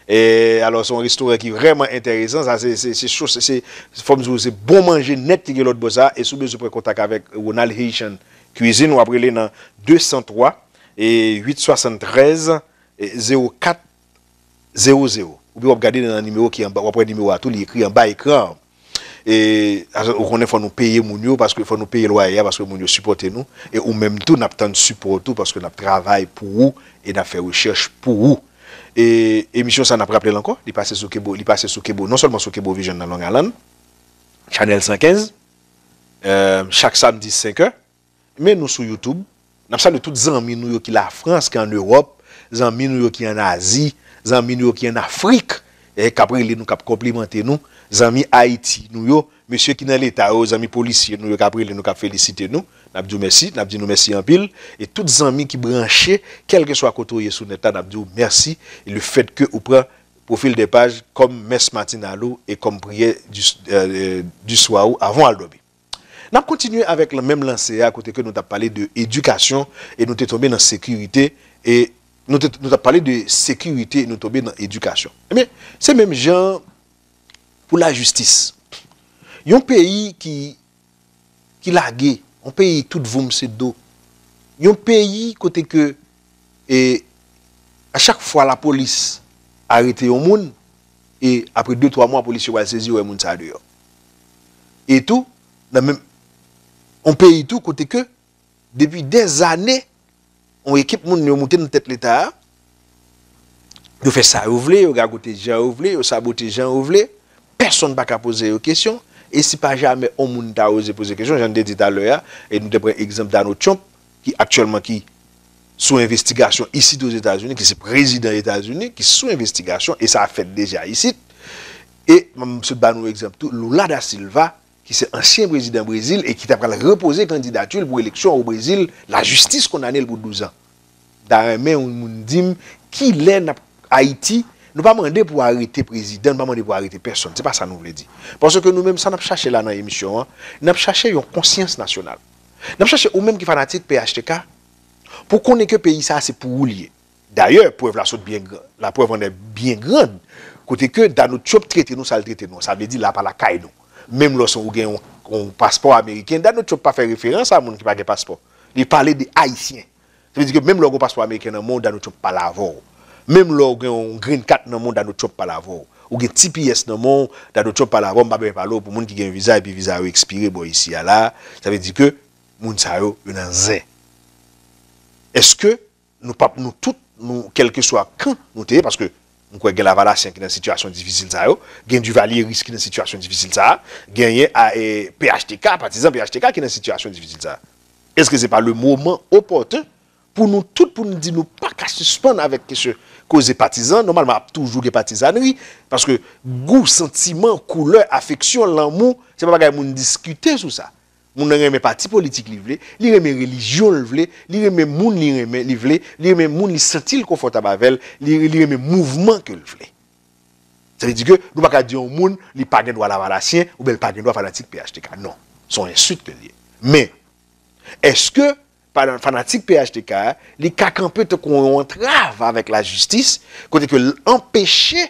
E, alò, se yon restoran ki vrèman enteresan. Sa, se, se, se cho-, se, se, fò m di w, se bon manje nèt ki gen lòt bò sa a. E si w bezwen pran kontak avèk Ronald Haitian Cuisine, w ap rele nan de san twa, e, uit swasanntrèz, e, zewo kat zewo zewo. Oubyen w ap gade nan nimewo ki anba, w ap wè nimewo a tou, li ekri anba ekran an. E, ou konnen fò nou peye moun yo, paske fò nou peye lwaye a, paske moun yo sipòte nou. E ou menm tou, n ap tann sipò w tou, paske n ap travay pou ou e n ap fè rechèch pou ou. E emisyon sa, n ap raple l ankò, li pase sou Kebo, li pase sou Kebo, non sèlman sou Kebo Vision nan Long Island, Channel san kenz, e, chak samdi senk è, men nou sou YouTube. N ap salye tout zanmi nou yo ki Lafrans, ki ann Ewòp, zanmi nou yo ki ann Azi, zanmi nou yo ki ann Afrik, e k ap rele nou, k ap konplimante nou, zanmi Ayiti nou yo, mesye ki nan Leta yo, zanmi polisye nou yo k ap rele nou, k ap felisite nou. N ap di w mèsi, n ap di nou mèsi anpil. E tout zanmi ki branche, kèlkeswa kote w ye sou nèt la, n ap di w mèsi. E le fèt ke ou pran pwofil de paj kòm mès matinal ou e kòm priyè di, e, e, di swa ou avan w al dòmi. N ap kontinye avèk lan-, menm lanse a, kote ke nou t ap pale de edikasyon e nou te tonbe nan sekirite, e nou te, nou t ap pale de sekirite e nou tonbe nan edikasyon. Ebyen, se menm jan pou lajistis. Yon peyi ki, ki lage, yon peyi tout voum se do. Yon peyi kote ke, e, a chak fwa lapolis arete yon moun, e apre de, twa mwa, polis yo pral sezi, yo wè moun sa a deyò. E tou, nan menm, yon peyi tou kote ke, depi dèzane, yon ekip moun yo moute nan tèt Leta a, yo fè sa yo vle, yo gagote jan yo vle, yo sabote jan yo vle, pèsonn pa ka poze yo kesyon, e si pa jamè yon moun ta oze poze kesyon, jan n te di talè a, e nou te pran egzanp Donald Trump, ki aktyèlman ki sou envestigasyon isit Ozetazini, ki se prezidan Etazini, ki sou envestigasyon, e sa fèt deja isit. E m sot ba nou egzanp tou, Lula da Silva, ki se ansyen prezidan Brezil e ki ta pral repoze kandidati l pou eleksyon o Brezil, lajistis kondane l pou douz an. M ta renmen yon moun di m kilè n ap Ayiti, nou pa mande pou arete prezidan, nou pa mande pou arete pèsonn. Se pa sa nou vle di. Paske nou menm, sa n ap chache la nan emisyon an, n ap chache yon konsyans nasyonal. N ap chache ou menm ki fanatik P H T K, Pou konnen ke peyi sa a se pou ou li ye. Dayè, prèv la sot byen gran, la preuve en est bien grande, kote ke Donald Trump trete nou sa l trete nou an. Sa vle di la pa lakay nou. Menm lòske ou gen yon, yon paspò ameriken, Donald Trump pa fè referans a moun ki pa gen paspò. Li pale de Ayisyen. Sa vle di ke menm lè w gen yon paspò ameriken nan men w, Donald Trump pale avè w. Menm lè w gen yon green card nan men w, Donald Trump pale avè w. Ou gen T P S nan men w, Donald Trump pale avè w, m pa bezwen pale w pou moun ki gen viza epi viza yo ekspire bò isi a la. Sa vle di ke moun sa yo, yo nan zen. Èske nou p ap, nou tout, nou, kèlkeswa kan nou te ye, paske m kwè gen Lavalasyen ki nan sitiyasyon difisil sa yo, gen Duvalyeris ki nan sitiyasyon difisil sa a, genyen a, e, P H T K, patizan P H T K ki nan sitiyasyon difisil sa a. Èske se pa le moman opòten pou nou tout, pou nou di nou pa ka sispann avèk kesyon koze patizan? Nòmalman, ap toujou gen patizanri, paske gou, santiman, koulè, afeksyon, lanmou, se pa bagay moun diskite sou sa. Moun nan renmen pati politik li vle, li renmen relijyon l vle, li renmen moun li renmen, li vle, li renmen moun li santi l konfòtab avè l, li, li renmen mouvman ke l vle. Sa vle di ke nou pa ka di yon moun li pa gen dwa Lavalasyen oubyen li pa gen dwa fanatik P H T K. Non, se yon ensilt ke l ye. Men, èske pa-, fanatik P H T K a, li ka kanpe tankou yon antrav avèk lajistis, kote ke l anpeche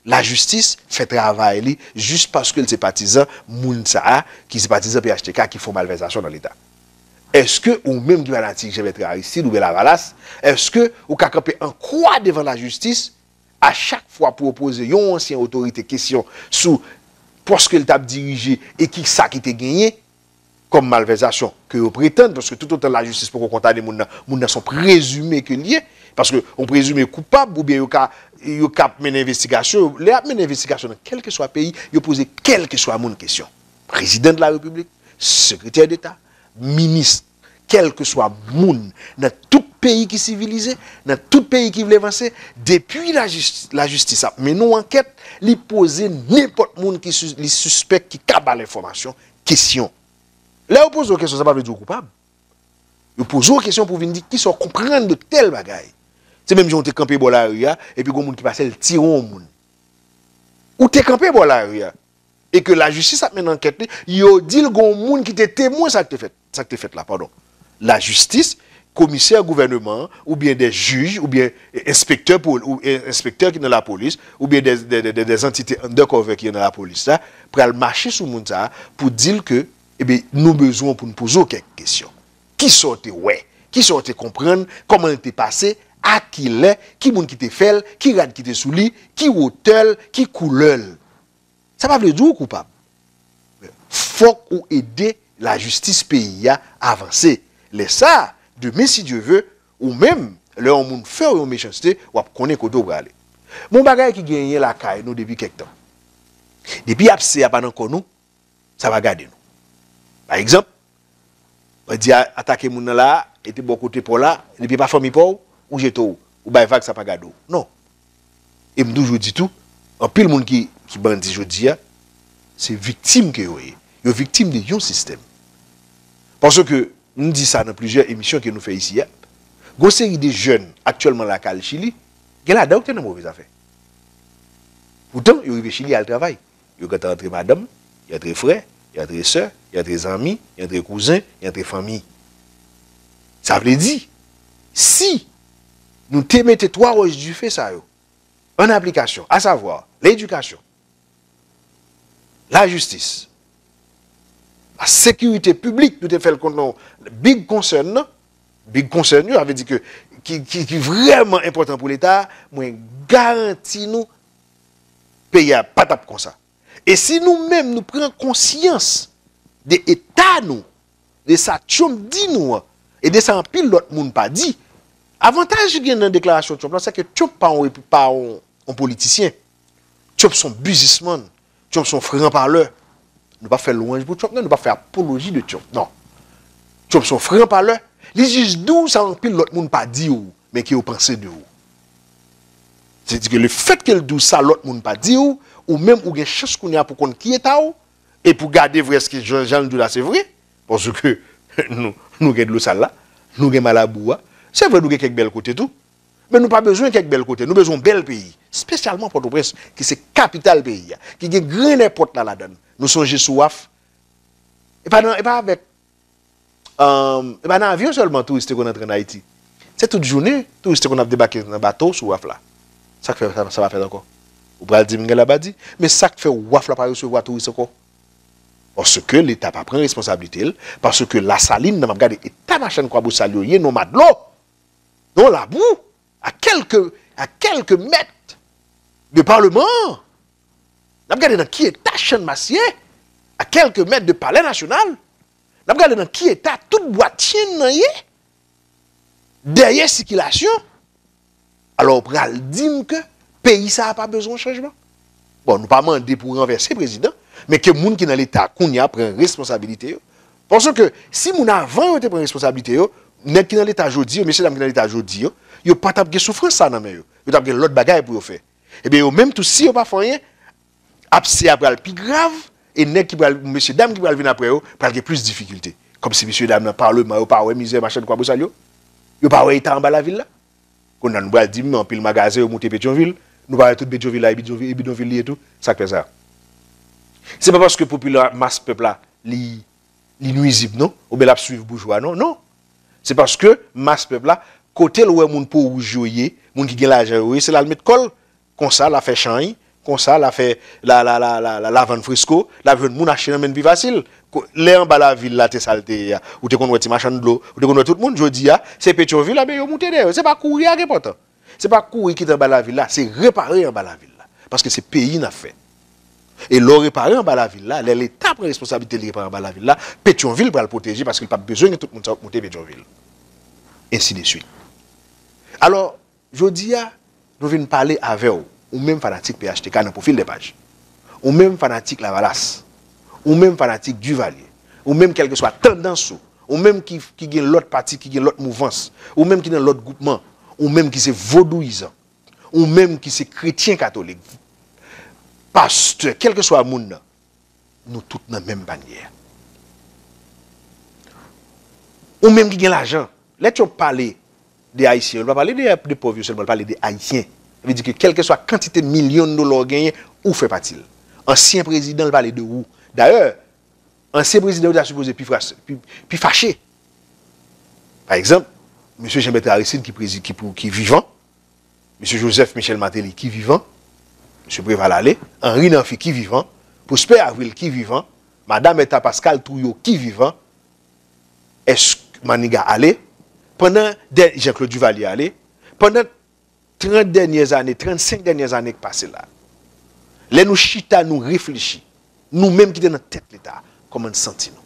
lajistis fè travay li jis paske l se patizan moun sa a, ki se patizan P H T K, ki fè yon malvèzasyon nan Leta? Èske ou menm ki fanatik Jean Bertrand Aristide oubyen Lavalas, èske ou ka kanpe an kwa devan lajistis a chak fwa pou w poze yon ansyen otorite kesyon sou pòs ke l t ap dirije e ki sa ki te genyen kòm malvèzasyon ke yo pretann, paske toutotan lajistis poko kondane moun nan, moun nan se yon prezime ke l ye, paske yon prezime koupab, oubyen yo ka, yo ka ap mennen envestigasyon, lè y ap mennen envestigasyon nan kèlkeswa peyi, yo poze kèlkeswa moun kesyon. Prezidan de la Repiblik, sekretè deta, minis, kèlkeswa moun, nan tout peyi ki sivilize, nan tout peyi ki vle vanse, depi lajis-, lajistis ap mennen yon ankèt, li poze nenpòt moun ki sis-, li sispèk ki ka ba l enfòmasyon, kesyon. Lè yo poze w kesyon, sa pa vle di w koupab. Yo poze w kesyon pou w vin di kisa w konprann de tèl bagay. Se menm jan w te kanpe bò lari a, epi gon moun ki pase l tire yon moun. Ou te kanpe bò lari a, e ke lajistis ap mennen ankèt li, yo di l gon moun ki te temwen sa k te fèt, sa k te fèt la, padon. Lajistis, komisè gouvèneman an, oubyen de jij, oubyen enspektè pol-, ou, e, enspektè ki nan lapolis, oubyen de, de, de, de, de antite undercover ki nan lapolis la, pral mache sou moun sa a pou di l ke, ebyen, nou bezwen w pou n poze w kèk kesyon. Kisa w te wè? Kisa w te konprann? Kòman l te pase? A kilè? Ki moun ki te fè l? Ki rad ki te sou li? Ki wotè l? Ki koulè l? Sa pa vle di w koupab. Fòk ou ede lajistis peyi a avanse. Lè sa a, demen, si Dye ve, ou menm, lè yon moun fè w yon mechanste, w ap konnen kote w prale. Bon, bagay ki genyen lakay nou depi kèk tan. Depi abse a pa nan kò nou, sa pa gade nou. Pa egzanp, bandi a atake moun nan la a, e te bò kote pa w la, depi e pa fanmi pa w, ou jete w, ou bay vag, sa pa gade w. Non. E m toujou di tou, anpil moun ki, ki bandi jodi a, se viktim ke yo ye. Yo viktim de yon sistèm. Paske, m di sa nan plizyè emisyon ke nou fè isi a, gon seri de jèn aktyèlman lakay Chili, gen ladan yo ki te nan move zafè. Poutan, yo rive Chili al travay. Yo gentan antre madanm, yo antre frè, yo antre sè, yo antre zanmi, yo antre kouzen, yo antre fanmi. Sa vle di, si nou te mete twa wòch dife sa yo an aplikasyon, asavwa, ledikasyon, lajistis, lasekirite piblik, nou te fè l kont nan big concern nan, big concern yo, sa vle di ke ki, ki, ki vrèman enpòtan pou Leta a, mwen garanti nou, peyi a pa t ap konsa. E si nou menm nou pran konsyans de eta nou, de sa Trump di nou an, e de sa anpil lòt moun pa di, avantaj ki gen nan deklarasyon Trump la, se ke Trump pa yon, pa yon, yon politisyen. Trump se yon biznismann. Trump se yon fran palè. Nou pa fè lwanj pou Trump, non, nou pa fè apoloji de Trump, non. Trump se yon fran palè. Li jis di w sa anpil lòt moun pa di w, men ke yo panse de ou. Se di ke lefèt ke l di w sa lòt moun pa di w, ou menm ou gen chans kounye a pou konn ki eta w, e pou gade vre èske jan, jan l di w la se vre, paske nou, nou gen dlo sal la, nou gen malabou a. Se vre nou gen kèk bèl kote tou, men nou pa bezwen kèk bèl kote, nou bezwen yon bèl peyi, espesyalman Pòtoprens, ki se kapital peyi a, ki gen grenn èpòt la ladan l. Nou sonje Souaf, e pa nan, e pa avèk, um, e pa nan avyon sèlman touris te konn antre ann Ayiti. Se tout jounen, touris te konn ap debake nan bato sou waf la. Sa k fè sa, sa pa fèt ankò? Ou pral di m gen labadi, men sa k fè waf la pa resevwa touris ankò? Paske Leta pa pran responsablite l, paske Lasalin nan, m ap gade eta machann kwabosal yo ye, nan madlo, nan labou, a kèlke, a kèlke mèt de Paleman an. N ap gade nan ki eta Channmas ye, a kèlke mèt de Palè Nasyonal. N ap gade nan ki eta tout bwa tyenn nan ye, dèyè sikilasyon. Alò, ou pral di m ke peyi sa a pa bezwen chanjman? Bon, nou pa mande pou ranvèse prezidan, men ke moun ki nan Leta kounye a pran responsabilite yo. Paske si moun avan yo te pran responsabilite yo, nèg ki nan Leta jodi yo, mesye dam ki nan Leta jodi yo, yo pa t ap gen soufrans sa nan men yo. Yo t ap gen lòt bagay pou yo fè. Ebyen, yo menm tou, si yo pa fè anyen, apse a pral pi grav, e nèg ki pral, mesye dam ki pral vin apre yo, pral gen plis difikilte. Kòmsi mesye dam nan Paleman yo pa wè mizè machann kwabosal yo? Yo pa wè eta anba lavil la? Kounye a nou pral di m, anpil magazen yo moute Petyonvil, nou pa wè tout Petyonvil la e bidonvil, e bidonvil li ye tou? Sa k fè sa? Se pa paske popilasyon, mas pèp la, li, li nwizib, non? Oubyen l ap swiv boujwa, non? Non. Se paske mas pèp la, kote l wè moun po wouj yo ye, moun ki gen lajan yo ye, se la l met kò l. Konsa, l a fè chanj, konsa, l a fè la, la, la, la, la, la vann fresko, l ap jwenn moun achte nan men l pi fasil. Ko-, lè anba lavil la te sa l te ye a, ou te konn wè ti machann dlo, ou te konn wè tout moun, jodi a, se Petyonvil, a ben yo moute dèyè yo. Se pa kouri a k enpòtan. Se pa kouri kite anba lavil la, se repare anba lavil la. Paske se peyi n ap fè. E lè w repare anba lavil la, lè Leta pran responsablite li repare anba lavil la, Petyonvil pral pwoteje paske l p ap bezwen gen tout moun sa yo k moute Petyonvil. Ensi de swit. Alò, jodi a, nou vin pale avè w, ou menm fanatik P H T K nan Pwofil de Paj. Ou menm fanatik Lavalas. Ou menm fanatik Duvalier. Ou menm kèlkeswa tandans ou. Ou menm ki, ki gen lòt pati, ki gen lòt mouvans. Ou menm ki nan lòt gwoupman. Ou menm ki se vodouyizan. Ou menm ki se kretyen katolik. Pastè, kèlkeswa moun nan. Nou tout nan menm panye a. Ou menm ki gen lajan, lè Trump pale de Ayisyen, li pa pale de, de pòv yo sèlman, li pale de Ayisyen. Sa vle di ke kèlkeswa kantite milyon dola w genyen, ou fè pati l. Ansyen prezidan, li pale de ou. Dayè, ansyen prezidan yo ta sipoze pi fras-, pi, pi fache. Pa egzanp, mesye Jean Bertrand Aristide ki prezi-, ki pou, ki vivan, mesye Joseph Michel Martelly ki vivan, mesye Préval ale, Henri Namphy ki vivan, Prosper Avril ki vivan, madam Hertha Pascal Trouillot ki vivan, èske Maniga ale, pandan dè-, Jean-Claude Duvalier ale, pandan trant dènyè zane, trannsenk dènyè zane k pase la, lè nou chita, nou reflechi, nou menm ki te nan tèt Leta a, kòman n santi nou?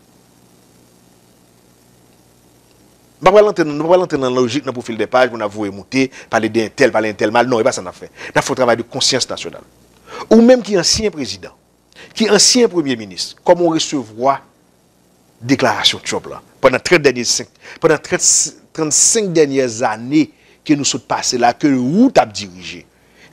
M pa pral antre nan, nou pa pral antre nan lojik nan pwofil de paj pou n ap voye moute, pale de entèl, pale entèl mal. Non, e pa sa n ap fè. N ap fè yon travay de konsyans nasyonal. Ou menm ki ansyen prezidan, ki ansyen premye minis, kòman w resevwa deklarasyon Trump la? Pandan trant dènye senk, pandan trant, trannsenk dènyè zane ke nou sot pase la, ke ou t ap dirije,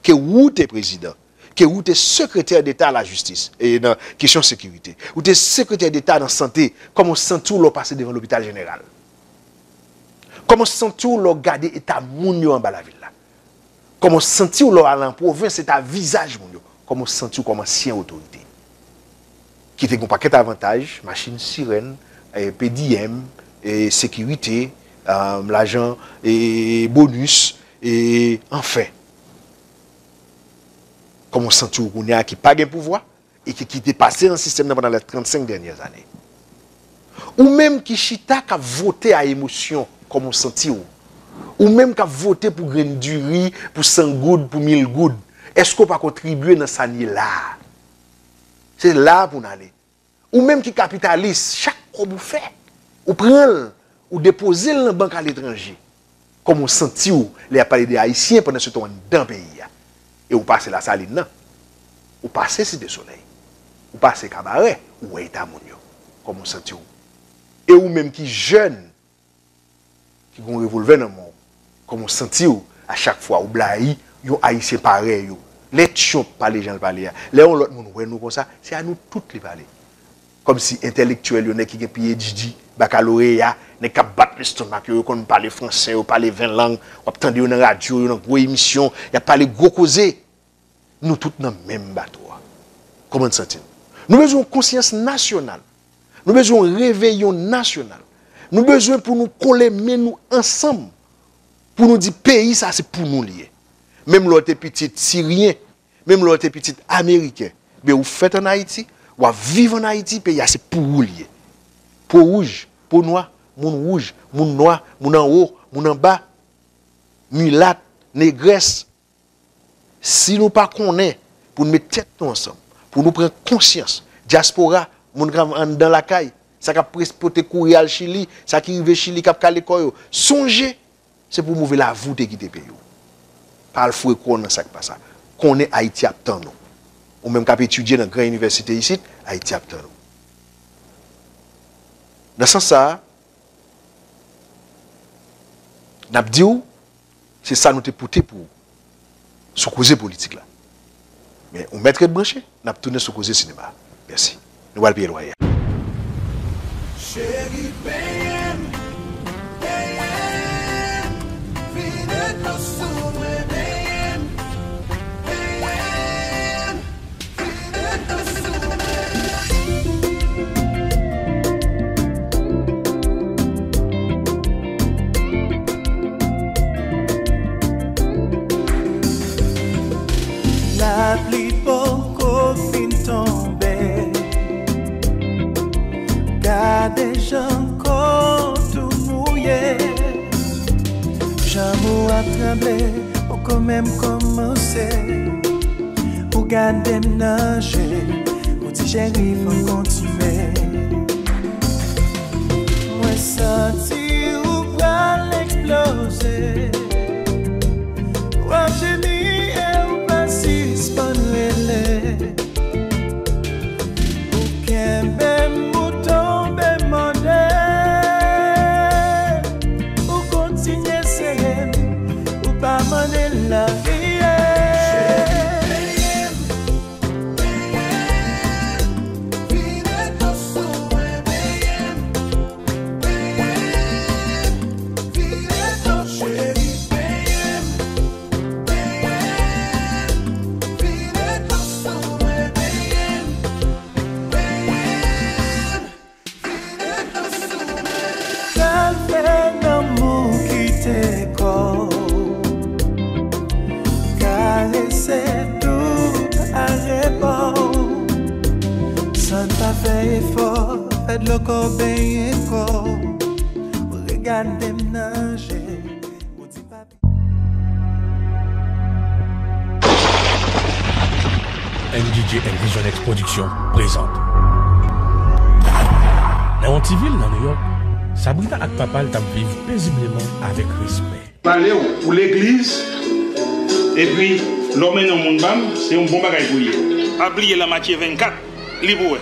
ke ou te prezidan, ke ou te sekretè deta lajistis, e nan kesyon sekirite, ou te sekretè deta nan sante, kòman w santi w lè w pase devan lopital jeneral? Kòman w santi w lè w gade eta moun yo anba lavil la? Kòman w santi w lè w al an pwovens, eta vizaj moun yo? Kòman w santi w kòm ansyen otorite ki te gen yon pakèt avantaj, machin sirèn, eh, P D M, eh, sekirite, eh, lajan, eh, bonis, eh, anfen. Kòman w santi w kounye a ki pa gen pouvwa e ki, ki te pase nan sistèm nan pandan lè trannsenk dènyè zane? Ou menm ki chita k ap vote a emosyon, kòman w santi w? Ou menm k ap vote pou grenn diri, pou san goud, pou mil goud, èske w pa kontribye nan sa n ye la a? Se la a pou n ale. Ou menm ki kapitalis, chak kòb ou fè, ou pran l, ou depoze l nan bank aletranje. Kòman w santi w lè y ap pale de Ayisyen pandan se tan w anndan peyi a? E ou pase Lasalin nan, ou pase Site Solèy, ou pase Kabarè, ou wè eta moun yo. Kòman w santi w? E ou menm ki jèn, ki gen yon revolvè nan men w, kòman w santi w a chak fwa ou blayi yon Ayisyen parèy ou? Lè Trump pale jan l pale a, lè yon lòt moun wè nou konsa, se a nou tout li pale. Kòmsi entèlektyèl yo, nèg ki gen P H D, bakaloreya, nèg k ap bat lestomak yo, yo konn pale franse, yo pale ven lang, w ap tande yo nan radyo, yo nan gwo emisyon, y ap pale gwo koze. Nou tout nan menm bato a. Kòman n santi n? Nou bezwen yon konsyans nasyonal. Nou bezwen yon reveyon nasyonal. Nou bezwen pou nou kole men nou ansanm. Pou nou di peyi sa se pou nou li ye. Menm lè w te pitit siryen, menm lè w te pitit ameriken, men ou fèt ann Ayiti, w ap viv ann Ayiti, peyi a se pou ou li ye. Po wouj, po nwa, moun wouj, moun nwa, moun anwo, moun anba, milat, negrès, si nou pa konnen pou n met tèt nou ansanm, pou nou pran konsyans, dyaspora, moun k anndan lakay, sa k ap pres-, pote kouri al Chili, sa ki rive Chili k ap kale kò yo, sonje, se pou w move lavi w te kite peyi w. Pa al foure kò w nan sa k pa sa. Konnen Ayiti ap tann ou. Ou menm k ap etidye nan gran inivèsite isit, Ayiti ap tann ou. Nan sans sa a, n ap di w, se sa nou te pote pou ou sou koze politik la. Men ou mèt ret branche, n ap tounen sou koze sinema. Mèsi. Nou pral peye lwaye a. Cheri, peye m, peye m, vide dlo sou mwen, peye m, peye m. Lapli poko fin tonbe. Gade jan kò tou mouye. Janm ou ap tranble, poko menm kòmanse. Ou gade m nan je, ou di cheri fò n kontinye. Mwen santi ou pral eksploze. W ap jemi e ou pa sispann rele. Ou kenbe m, ou tonbe mòde. Ou kontinye sere m, ou pa mande l nan riye. Pral fè lanmou kite kò w. Karese tout arebò w. San n pa fè efò, fè dlo kò w benyen kò w. Regade m nan je, ou di pa M D J and Vision X Production prezante. Nan yon ti vil nan Nouyòk, Sabrina ak papa l t ap viv pezibleman avèk respè. Pale w pou legliz, epi lè w mennen yon moun ba m, se yon bon bagay pou l ye. Pa bliye Lamatye vennkat, li pou wè.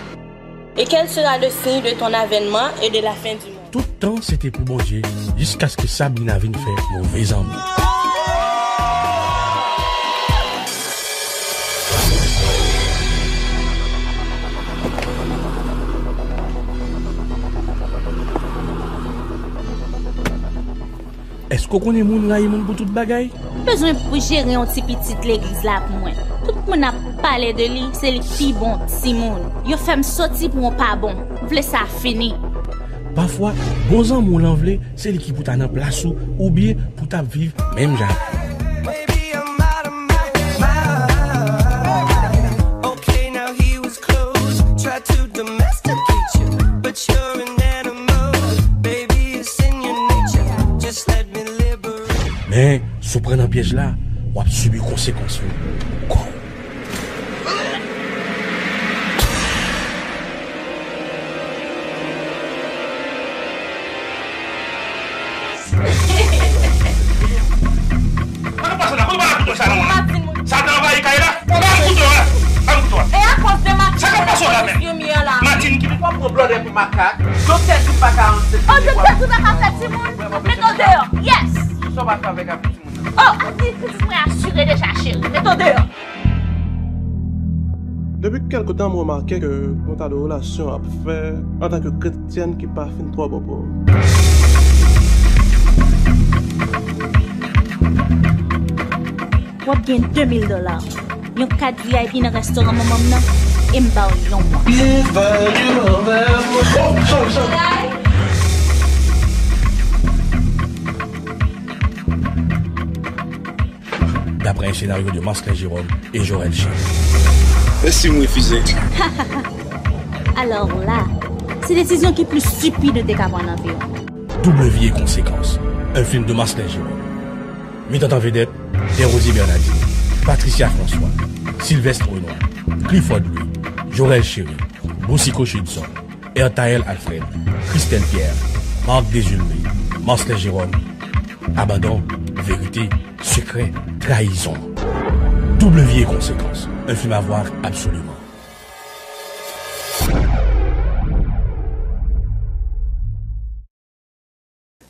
Et quel sera le signe de ton avènement et de la fin du monde? Tout tan se te pou Bondye, jiskaske Sabrina vin fè move zanmi. Èske w konnen moun rayi moun pou tout bagay? M bezwen pou jere yon ti pitit legliz la pou mwen. Tout moun ap pale de li, se li k pi bon timoun. Yo fè m soti pou yon pa bon. M vle sa fini. Pafwa, bon zanmi w lan vle, se li ki pou ta nan plas ou, oubyen pou ta viv menm jan ak ou. Men, si w pran nan pyèj la, w ap sibi konsekans yo. Kò w. Sa te anvayi kay la. Ban m kouto a. Ban m kouto a. E akoz de Matin. Sa k ap pase w la menm? Matin ki. Ou pran blòdè pou makak. Doktè Djouba ka ansent. Oh, Doktè Djouba ka fè timoun. Mete w deyò. Yes. Kisa w pa fè avèk timoun nan? Oh, ou di pitit mwen asire deja, cheri. Mete w deyò. Depi kèlke tan, m remake ke yon ta de relasyon ap fè antanke kretyèn ki pa fin twò bon pou ou. W ap gen de mil dola, yon kat V I P nan restoran manman m nan, e m ba w yon mwa. Never you ever. Oh, sorry, sorry. Après un scénario de Marcelin Jérôme et Jorel Chéry. E si m refize? Alò la, se desizyon ki pli stipid ou te ka pran nan vi w. Double Vie et Conséquences, un film de Marcelin Jérôme. Met an vedèt, Desrosiers Bernardin, Patricia François, Sylvestre Renois, Clifford Louis, Jorel Chéry, Boucicaut Chudson, Ertaël Alfred, Christelle Pierre, Marc Désulmé, Marcelin Jérôme. Abandon, vérité, secret, trahison. Double Vie et Conséquences, un film à voir absolument.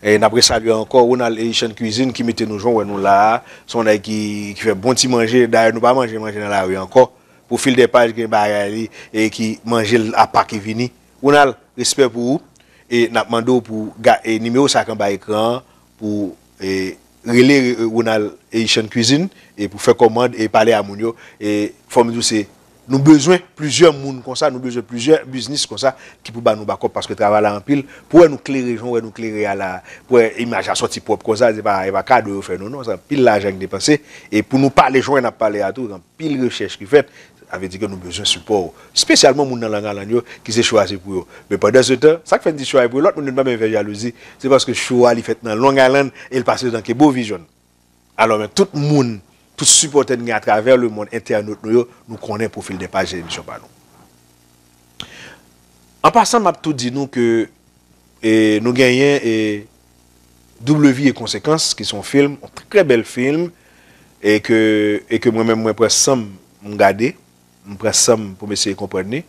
E n ap resalye ankò Ronald Haitian Cuisine ki mete nou jwenn wè nou la a. Se yon nèg ki, ki fè bon ti manje. Dayè, nou pa manje manje nan lari ankò. Pwofil de paj gen bagay li e ki manje l apa ki vini. Ronald, respè pou ou. E n ap mande w pou ga-, e nimewo sa k anba ekran an pou, e, rele, e, Ronald Haitian Cuisine e pou fè kòmand e pale a moun yo. E fò m di w se Nou bezwen plizyè moun konsa, nou bezwen plizyè biznis konsa ki pou ba nou bakòp, paske travay la anpil. Pou wè nou klere, jan wè nou klere a la, pou wè imaj la sòti pwòp konsa, se pa, se pa kado yo fè nou, non, se anpil lajan ki depanse. E pou nou pale jan wè n ap pale a tou, anpil rechèch ki fèt, sa vle di ke nou bezwen sipò w. Espesyalman moun nan Long Island yo, ki se cho a se pou yo. Men pandan se tan, sa k fè n di cho a se pou yo, lòt moun yo n pa menm fè jalouzi, se paske cho a li fèt nan Long Island e l pase nan Cable Vision. Alò, men tout moun, tout sipòtè n gen atravè lemonn, entènot nou yo, nou konnen pwofil de paj emisyon pa nou. An pasan, m ap tou di nou ke, e, nou genyen, e, Double Vie et Conséquences, ki se yon fim, yon trè bèl fim, e ke, e ke mwen menm, mwen pran san m, m gade. M pran san m pou m eseye konprann li,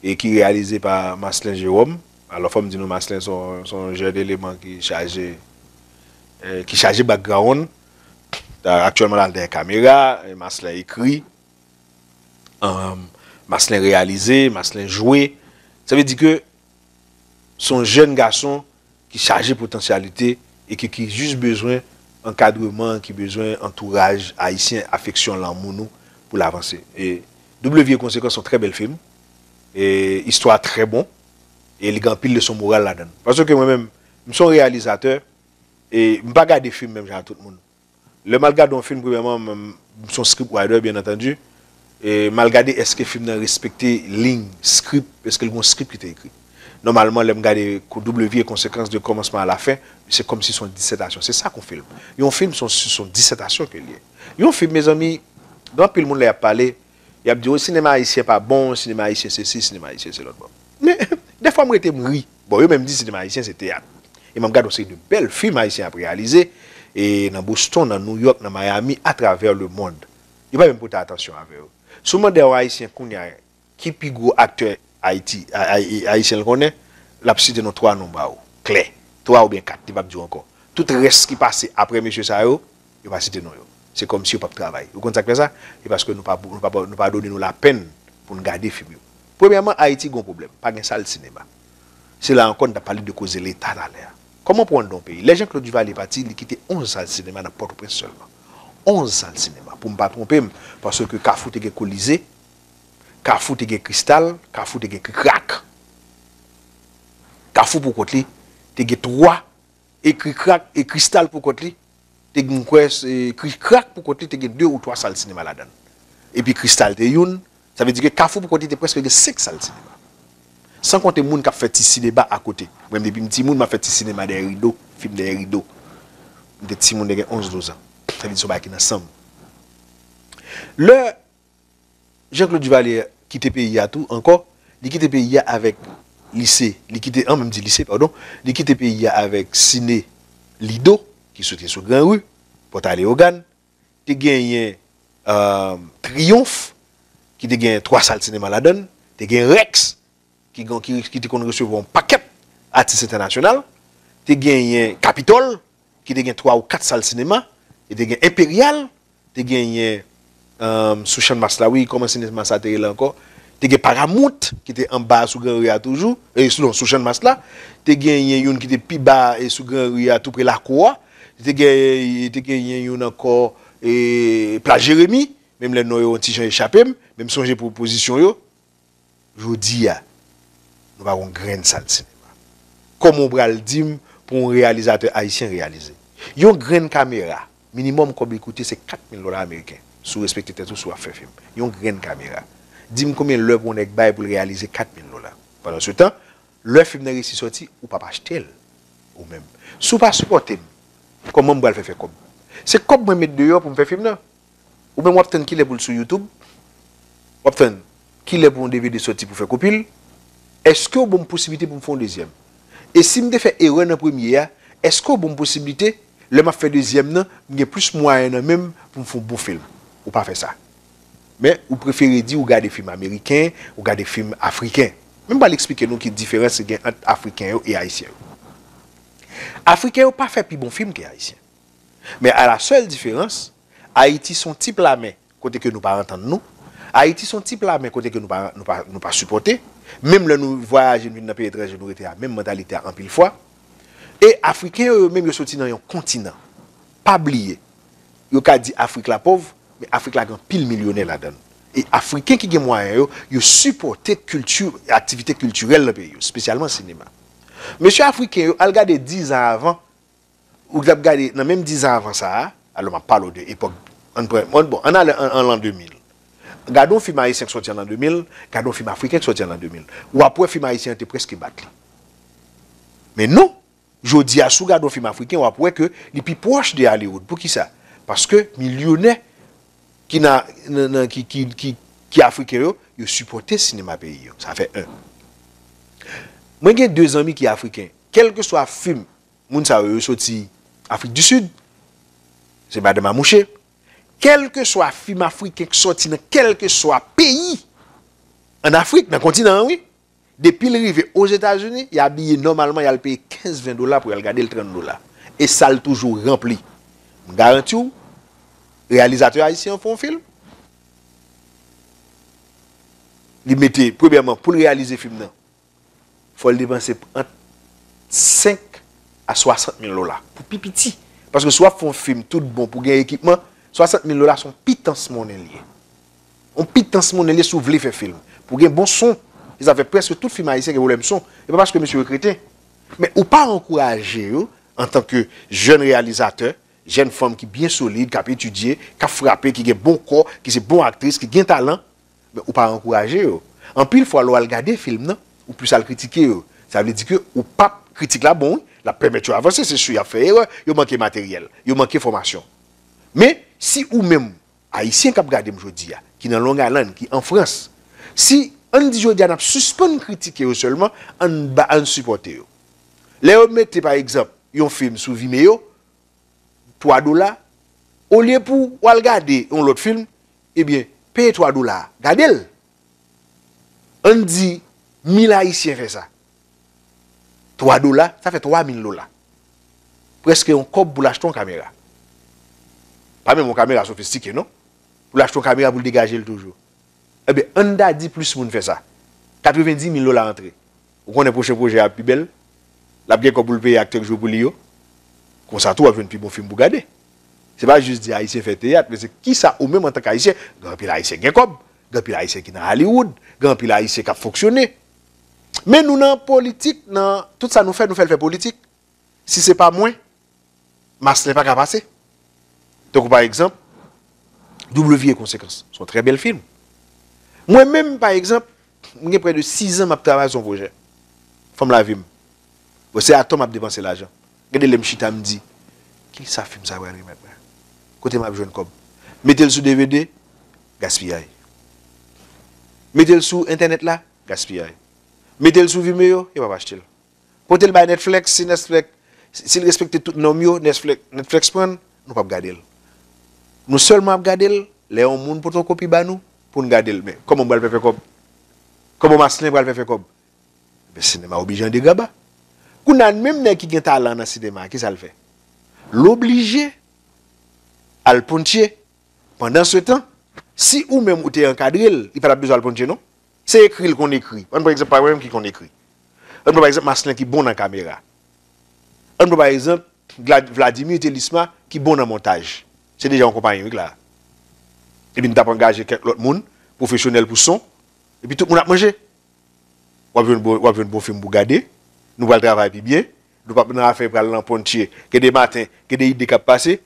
e ki reyalize pa Marcelin Jérôme. Alò, fò m di nou, Marcelin se yon, se yon jèn eleman ki chaje, eh, ki chaje background. Aktyèlman, l al dèyè kamera, e Marcelin ekri, um, Marcelin reyalize, Marcelin jwe. Sa vle di ke se yon jèn gason ki chaje potansyalite e ki, ki jis bezwen ankadreman, ki bezwen antouraj ayisyen, afeksyon, lanmou nou pou l avanse. E Double Vie et Conséquences se yon trè bèl fim. E istwa a trè bon. E li gen anpil leson moral ladan l. Paske mwen menm, m se yon reyalizatè, e m pa gade fim menm jan ak tout moun. Lè m al gade yon fim, premyèman, m, m se yon script writer, byen antandi. E m al gade èske fim nan respekte liy script, èske l gen yon script ki te ekri. Nòmalman, lè m gade Double Vie et Conséquences de commencement à la fin, se kòmsi se yon disètasyon. Se sa k yon fim. Yon fim, se yon, se yon disètasyon ke l ye. Yon fim, mezanmi, gen anpil moun lè y ap pale, y ap di, "O, sinema ayisyen pa bon, sinema ayisyen sesi, sinema ayisyen se lòt bò." Men, dèfwa m rete m ri. Bon, yo menm di sinema ayisyen se teyat. E m ap gade yon seri de bèl fim ayisyen ap reyalize, e nan Boston, nan New York, nan Miami, atravè lemonn. Yo pa menm pote atansyon avè yo. Si w mande yon ayisyen kounye a, ki pi gwo aktè Ayiti, a-, a-, ayisyen l konnen, l ap site non twa non ba ou. Klè. Twa oubyen kat, li p ap di w ankò. Tout rès ki pase apre mesye sa yo, yo pa site non yo. Se kòmsi yo p ap travay. Ou konn sa k fè sa? E paske nou pa, nou pa, nou pa done nou lapenn pou n gade fim yo. Premyèman, Ayiti gen yon pwoblèm. Pa gen sal sinema. Se la ankò n t ap pale de koze Leta talè a. Kòman pou anndan yon peyi? Lè Jean Claude Duvalier pati, li kite onz sal sinema nan Pòtoprens sèlman. Onz sal sinema, pou m pa twonpe m, paske Kafou te gen Kolize, Kafou te gen Kristal, Kafou te gen Krikrak. Kafou pou kont li te gen twa, e Krikrak, e Kristal pou kont li te gen, m kwè, e Krikrak pou kont li te gen de ou twa sal sinema ladan l. Epi Kristal te youn, sa vle di ke Kafou pou kont li te prèske gen senk sal sinema. San konte moun k ap fè ti sinema akote. Mwen menm depi m timoun, m ap fè ti sinema dèyè rido, fim dèyè rido. M te timoun, te gen onz, douz an. Sa vle di se yon bagay ki nan san m. Lè Jean Claude Duvalier kite peyi a tou ankò, li kite peyi a avèk lise, li kite, an menm di lise, padon, li kite peyi a avèk Ciné Lido, ki soti sou Gran Ri, Pòt a Leyogàn, te genyen, euh, Triyonf, ki te gen twa sal sinema ladan l, te gen Rex, ki, ki, ki te konn resevwa yon pakèt atis entènasyonal, te genyen Kapitòl, ki te gen twa ou kat sal sinema, e te gen Enperyal, te genyen, um, sou Channmas la, wi, kòman sinema sa te rele ankò? Te gen Paramount, ki te anba sou Gran Ri a toujou, e sou, non, sou Channmas la. Te genyen youn ki te pi ba, e sou Gran Ri a, tou pre Lakou a. Te gen, te genyen youn ankò, e Plas Jeremi, menm lè non yo yon ti jan echape m, men m sonje pwopozisyon yo. Jodi a, nou pa gon grenn sal sinema. Kòman w pral di m pou yon reyalizatè ayisyen reyalize? Yon grenn kamera, Minimòm kòb li koute se kat mil dola ameriken. Si w respekte tèt ou, si w ap fè fim. Yon grenn kamera. Di m konbyen lè pou yon nèg bay pou l reyalize kat mil dola. Pandan se tan, lè fim nan resi sòti, ou p ap achte l ou menm. Si w pa sipòte m, kòman m pral fè fè kòb? Se kòb mwen met deyò pou m fè fim nan. Ou menm w ap tann kilè pou l sou YouTube? W ap tann kilè pou yon D V D sòti pou fè kopi l? Èske w ban m posiblite pou m fè yon dezyèm? E si m te fè erè nan premye a, èske w ban m posiblite, lè m ap fè dezyèm nan, m gen plis mwayen nan men m pou m fè yon bon fim? Ou pa fè sa. Men, ou prefere di ou gade fim ameriken, ou gade fim afriken. Men m pral eksplike nou ki diferans ki gen ant afriken yo e ayisyen yo. Afriken yo pa fè pi bon fim ke ayisyen. Men a la sèl diferans, Ayiti se yon ti pla men kote ke nou pa antann nou. Ayiti se yon ti pla men kote ke nou pa, nou pa, nou pa sipòte. Menm lè nou vwayaje, nou vin nan peyi etranje, nou rete a menm mantalite a anpil fwa. E Afriken yo, yo menm, yo soti nan yon kontinan. Pa bliye, yo ka di Afrik la pòv, men Afrik la gen anpil milyonè ladan l. E Afriken ki gen mwayen yo, yo sipòte kilti, aktivite kiltirèl nan peyi yo, espesyalman sinema. Mesye Afriken yo, al gade dizan avan, ou t ap gade nan menm dizan avan sa a, alò m ap pale w de epòk, ann pran, ann, bon, ann ale an, an lan de mil. Gade yon fim ayisyen k sòti an lan de mil, gade yon fim afriken k sòti an lan de mil. W ap wè fim ayisyen an te prèske bat li. Men non, jodi a, si w gade yon fim afriken, w ap wè ke li pi pwòch de Hollywood. Poukisa? Paske milyonè ki nan, nan, nan, ki, ki, ki, ki afriken yo, yo sipòte sinema peyi yo. Sa fè en. Mwen gen de zanmi ki afriken. Kèlkeswa fim, moun sa yo, yo soti Afrik di Sid, se madanm a mouche. Kèlkeswa fim afriken k sòti nan kèlkeswa peyi ann Afrik, nan kontinan an, wi, depi l rive Ozetazini, y abiye nòmalman, y al peye kenz ven dola pou y al gade l, trant dola. E sal toujou ranpli. M garanti w, reyalizatè ayisyen an fè yon fim, li mete, premyèman, pou l reyalize fim nan, fò l depanse ant senk a swasant mil dola pou pi piti. Paske si w ap fè yon fim tout bon pou gen ekipman, swasant mil dola se yon pitans monnen l ye. Yon pitans monnen l ye si w vle fè fim. Pou gen bon son. E sa fè prèske tout fim ayisyen gen pwoblèm son. E pa paske mesye yo kreten. Men ou pa ankouraje yo, antanke jèn reyalizatè, jèn fanm ki byen solid, k ap etidye, k ap frape, ki gen bon kò, ki se bon aktris, ki gen talan, men ou pa ankouraje yo. Anpil fwa, lè w al gade fim nan, ou plis al kritike yo. Sa vle di ke ou p ap, kritik la bon, wi, l ap pèmèt yo avanse, se si y ap fè erè, yo manke materyèl, yo manke fòmasyon. Men, si ou menm, Ayisyen k ap gade m jodi a, ki nan Long Island, ki an Frans, si, ann di jodi a, n ap sispann kritike yo sèlman, ann ba, ann sipòte yo. Lè yo mete, pa egzanp, yon fim sou Vimeo, twa dola, olye pou w al gade yon lòt fim, ebyen, peye twa dola a, gade l. Ann di mil Ayisyen fè sa. Twa dola, sa fè twa mil dola. Prèske yon kòb pou l achte yon kamera. Pa menm yon kamera sofistike, non. Pou l achte yon kamera pou l degaje l toujou. Ebyen, ann ta di plis moun fè sa. Katrevenndis mil dola antre. Ou konnen pwochen pwojè a ap pi bèl. L ap gen kòb pou l peye aktè k jwe pou li yo. Konsa tou, w ap jwenn pi bon fim pou gade. Se pa jis di Ayisyen fè teyat, men se kisa ou menm antanke Ayisyen, gen anpil Ayisyen gen kòb, gen anpil Ayisyen ki nan Hollywood, gen anpil Ayisyen k ap fonksyone. Men nou nan politik, nan tout sa nou fè, nou fè l fè politik. Si se pa mwen, Maslin pa ka pase. Tankou pa egzanp, W konsekans. Se yon trè bèl fim. Mwen menm, pa egzanp, mwen gen prè de sizan m ap travay sou yon pwojè. Fanm lavi m. Bon, se atò m ap depanse lajan. Gen de lè m chita, m di, kisa fim sa pral remèt mwen? Kote m ap jwenn kòb? Mete l sou D V D, gaspiyay. Mete l sou entènèt la, gaspiyay. Mete l sou Vimeo, yo p ap achte l. Pote l bay Netflix, si Netflix, si l respekte tout nòm yo, Netflix, Netflix pran l, nou p ap gade l. Nou sèlman ap gade l lè yon moun pote yon kopi ba nou pou n gade l. Men kòman m pral fè fè kòb? Kòman Maslin pral fè fè kòb? Men sinema oblije an degraba. Kounye a, menm nèg ki gen talan nan sinema, kisa l fè? L oblije al pontye. Pandan se tan, si ou menm ou te ankadre l, li pa t ap bezwen al pontye, non. Se ekri l konn ekri. Ann pran egzanp, pa mwen menm ki konn ekri. Ann pran pa egzanp Maslin ki bon nan kamera. Ann pran pa egzanp Glad-, Vladimir Thelisma ki bon nan montaj. Se deja yon konpayi, wi, la. Epi n t ap angaje kèk lòt moun, pwofesyonèl pou son. Epi tout moun ap manje. W ap jwenn bon, w ap jwenn bon fim pou gade. Nou pral travay pi byen. Nou p ap nan afè pral nan pontye. Gen de maten, gen de ide k ap pase.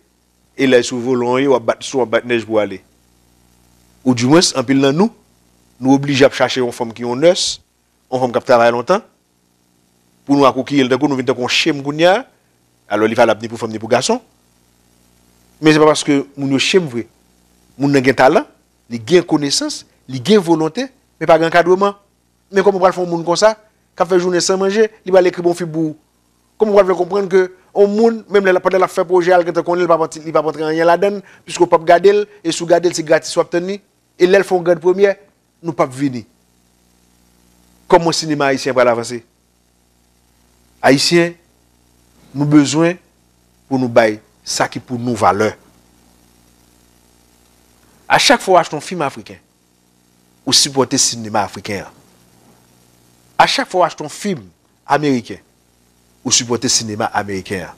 E lè sou volan w ye, w ap bat, w ap bat nèj pou w ale. Ou dimwens, anpil nan nou, nou oblije ap chache yon fanm ki yon nurse, yon fanm k ap travay lontan, pou nou akoukiye l tankou nou vin tankou yon chenm kounye a. Alò, li valab ni pou fanm ni pou gason. Men se pa paske moun yo chenm vre. Moun nan gen talan, li gen konesans, li gen volonte, men pa gen ankadreman. Men kòman w pral fè yon moun konsa, k ap fè jounen san manje, li pral ekri bon fib pou ou? Kòman w pral fè konprann ke yon moun, menm lè, pandan l ap fè pwojè a, l gentan konnen l p ap antre, li p ap antre anyen ladan l, piske w p ap gade l, e si w gade l, se gratis w ap tann li? E lè l fè yon grande première, nou p ap vini. Kòman sinema ayisyen an pral avanse? Ayisyen, nou bezwen pou nou bay sa ki pou nou valè. A chak fwa w achte yon fim afriken, ou sipòte sinema afriken an. A chak fwa w achte yon fim ameriken, ou sipòte sinema ameriken an.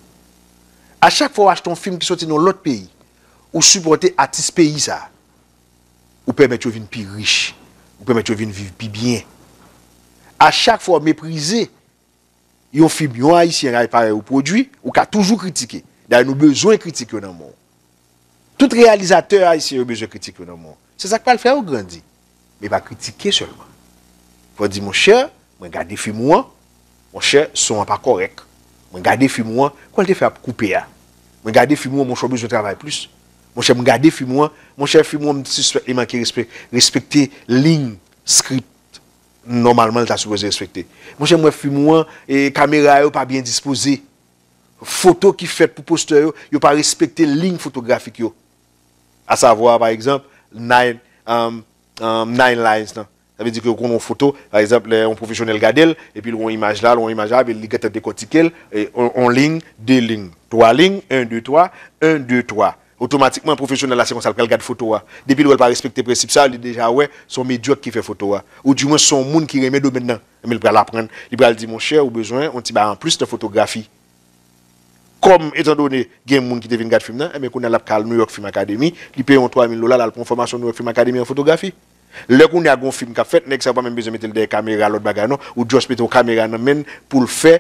A chak fwa w achte yon fim ki soti nan lòt peyi, ou sipòte atis peyi sa a. Ou pèmèt yo vin pi rich. Ou pèmèt yo vin viv pi byen. A chak fwa w meprize yon fim yon Ayisyen parèy ou pwodui, ou ka toujou kritike. Dayè, nou bezwen kritik yo nan men w. Tout reyalizatè ayisyen yo bezwen kritik yo nan men w. Se sa k pral fè yo grandi. Men pa kritike sèlman. Fò w di, monchè, mwen gade fim ou an, monchè, son an pa kòrèk. Mwen gade fim ou an, kòman l te fè ap koupe a? Mwen gade fim ou an, monchè, w bezwen travay plis. Monchè, m gade fim ou an, monchè, fim ou an, m sispèk li manke respè, respekte liy script nòmalman l ta sipoze respekte. Monchè, m wè fim ou an, e kamera yo pa byen dispoze. Foto ki fèt pou postè yo, yo pa respekte liy fotografik yo. Asavwa, pa egzanp, nine, um, um, nine lines lan. Sa vle di ke ou konn yon foto, pa egzanp, lè yon pwofesyonèl gade l, epi l wè yon imaj la, l wè yon imaj la, epi li gentan dekòtike l, e, on, on liy, de liy, twa liy, en, de, twa, en, de, twa. Otomatikman, pwofesyonèl la, se konsa l pral gad foto a. Depi l wè l pa respekte prensip sa, li deja wè se yon medyòk ki fè foto a. Oudimwen, se yon moun ki renmen domèn nan. Men l pral aprann, li pral di, monchè, ou bezwen yon ti bagay anplis nan fotografi. Kòm, etandone, gen moun ki te vin gad fim nan, enben, kounye a l ap ka al New York Film Academy, li peye yon twa mil dola, l al pran yon fòmasyon New York Film Academy an fotografi. Lè kounye a gon fim k ap fèt, nèg sa yo pa menm bezwen mete l dèyè kamera, lòt bagay non, ou just mete yon kamera nan men l pou l fè,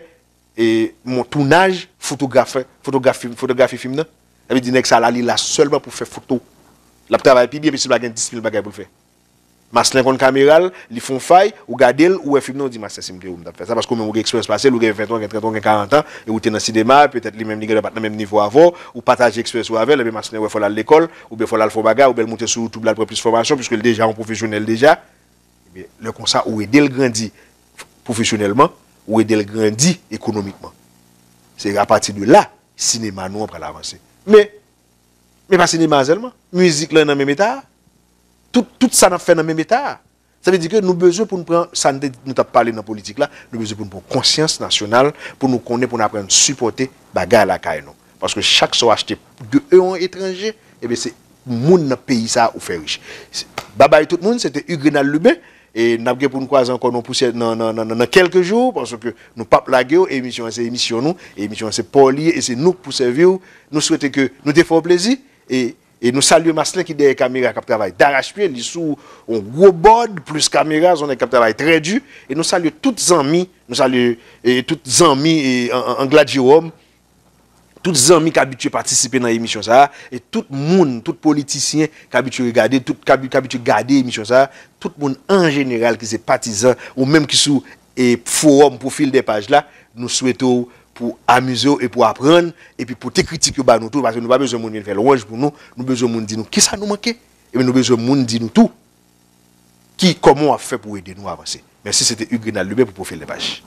e, yon tounaj fotograf, fotograf fim, fotografi fim nan. Sa vle di nèg sa la, li la sèlman pou fè foto. L ap travay pi byen, paske li pa gen dis mil bagay pou l fè. Maslin konn kamera l, li fè yon fay, ou gade l, ou wè fim nan, ou di, "Maslin, si m te ou, m t ap fè sa," paske ou menm ou gen eksperyans pase l, ou gen ven an, gen trant an, gen karant an, e ou te nan sinema, petèt li menm li gen lè pa t nan menm nivo avè w, ou pataje eksperyans ou avè l, enben Maslin wè fò l al lekòl, oubyen fò l al fè yon bagay, oubyen l moute sou YouTube la, l pran plis fòmasyon, piske l deja yon pwofesyonèl deja. Ebyen, lè konsa, ou ede l grandi pwofesyonèlman, ou ede l grandi ekonomikman. Se apati de la, sinema nou an pral avanse. Men, men pa sinema a sèlman. Mizik lan nan menm eta a. Tout, tout sa n ap fè nan menm eta a. Sa vle di ke nou bezwen pou n pran, sa n te, nou t ap pale nan politik la, nou bezwen pou n pran konsyans nasyonal, pou nou konnen, pou n aprann sipòte bagay lakay nou. Paske chak sa w achte de yon etranje, ebyen se moun nan peyi sa a ou fè rich. Babay tout moun, se te Hugues Renald Lubin, e n ap gen pou n kwaze ankò nan pousyè nan, nan, nan, nan, nan kèlke jou, paske nou p ap lage w, emisyon an se emisyon nou, emisyon an se pa w li ye, e se nou k pou sèvi w. Nou swete ke nou te fè w plezi, e E nou salye Maslin ki dèyè kamera k ap travay darachpye, li sou yon gwo bòd, plis kamera, se yon nèg k ap travay trè di. E nou salye tout zanmi, nou salye, e, tout zanmi, e, an, an, an Glad Jewòm, tout zanmi k abitye patisipe nan emisyon sa a, e tout moun, tout politisyen k abitye regade, tout, k abi-, k abitye gade emisyon sa a, tout moun an jeneral ki se patizan, ou menm ki sou, e, fowòm, pwofil de paj la, nou swete w pou amize w e pou aprann, epi pote kritik yo ba nou tou, paske nou pa bezwen moun vin fè lwanj pou nou, nou bezwen moun di nou kisa nou manke, epi nou bezwen moun di nou tou ki, kòman w ap fè pou ede nou avanse. Mèsi, se te Hugues Renald Lubin pou Pwofil de Paj.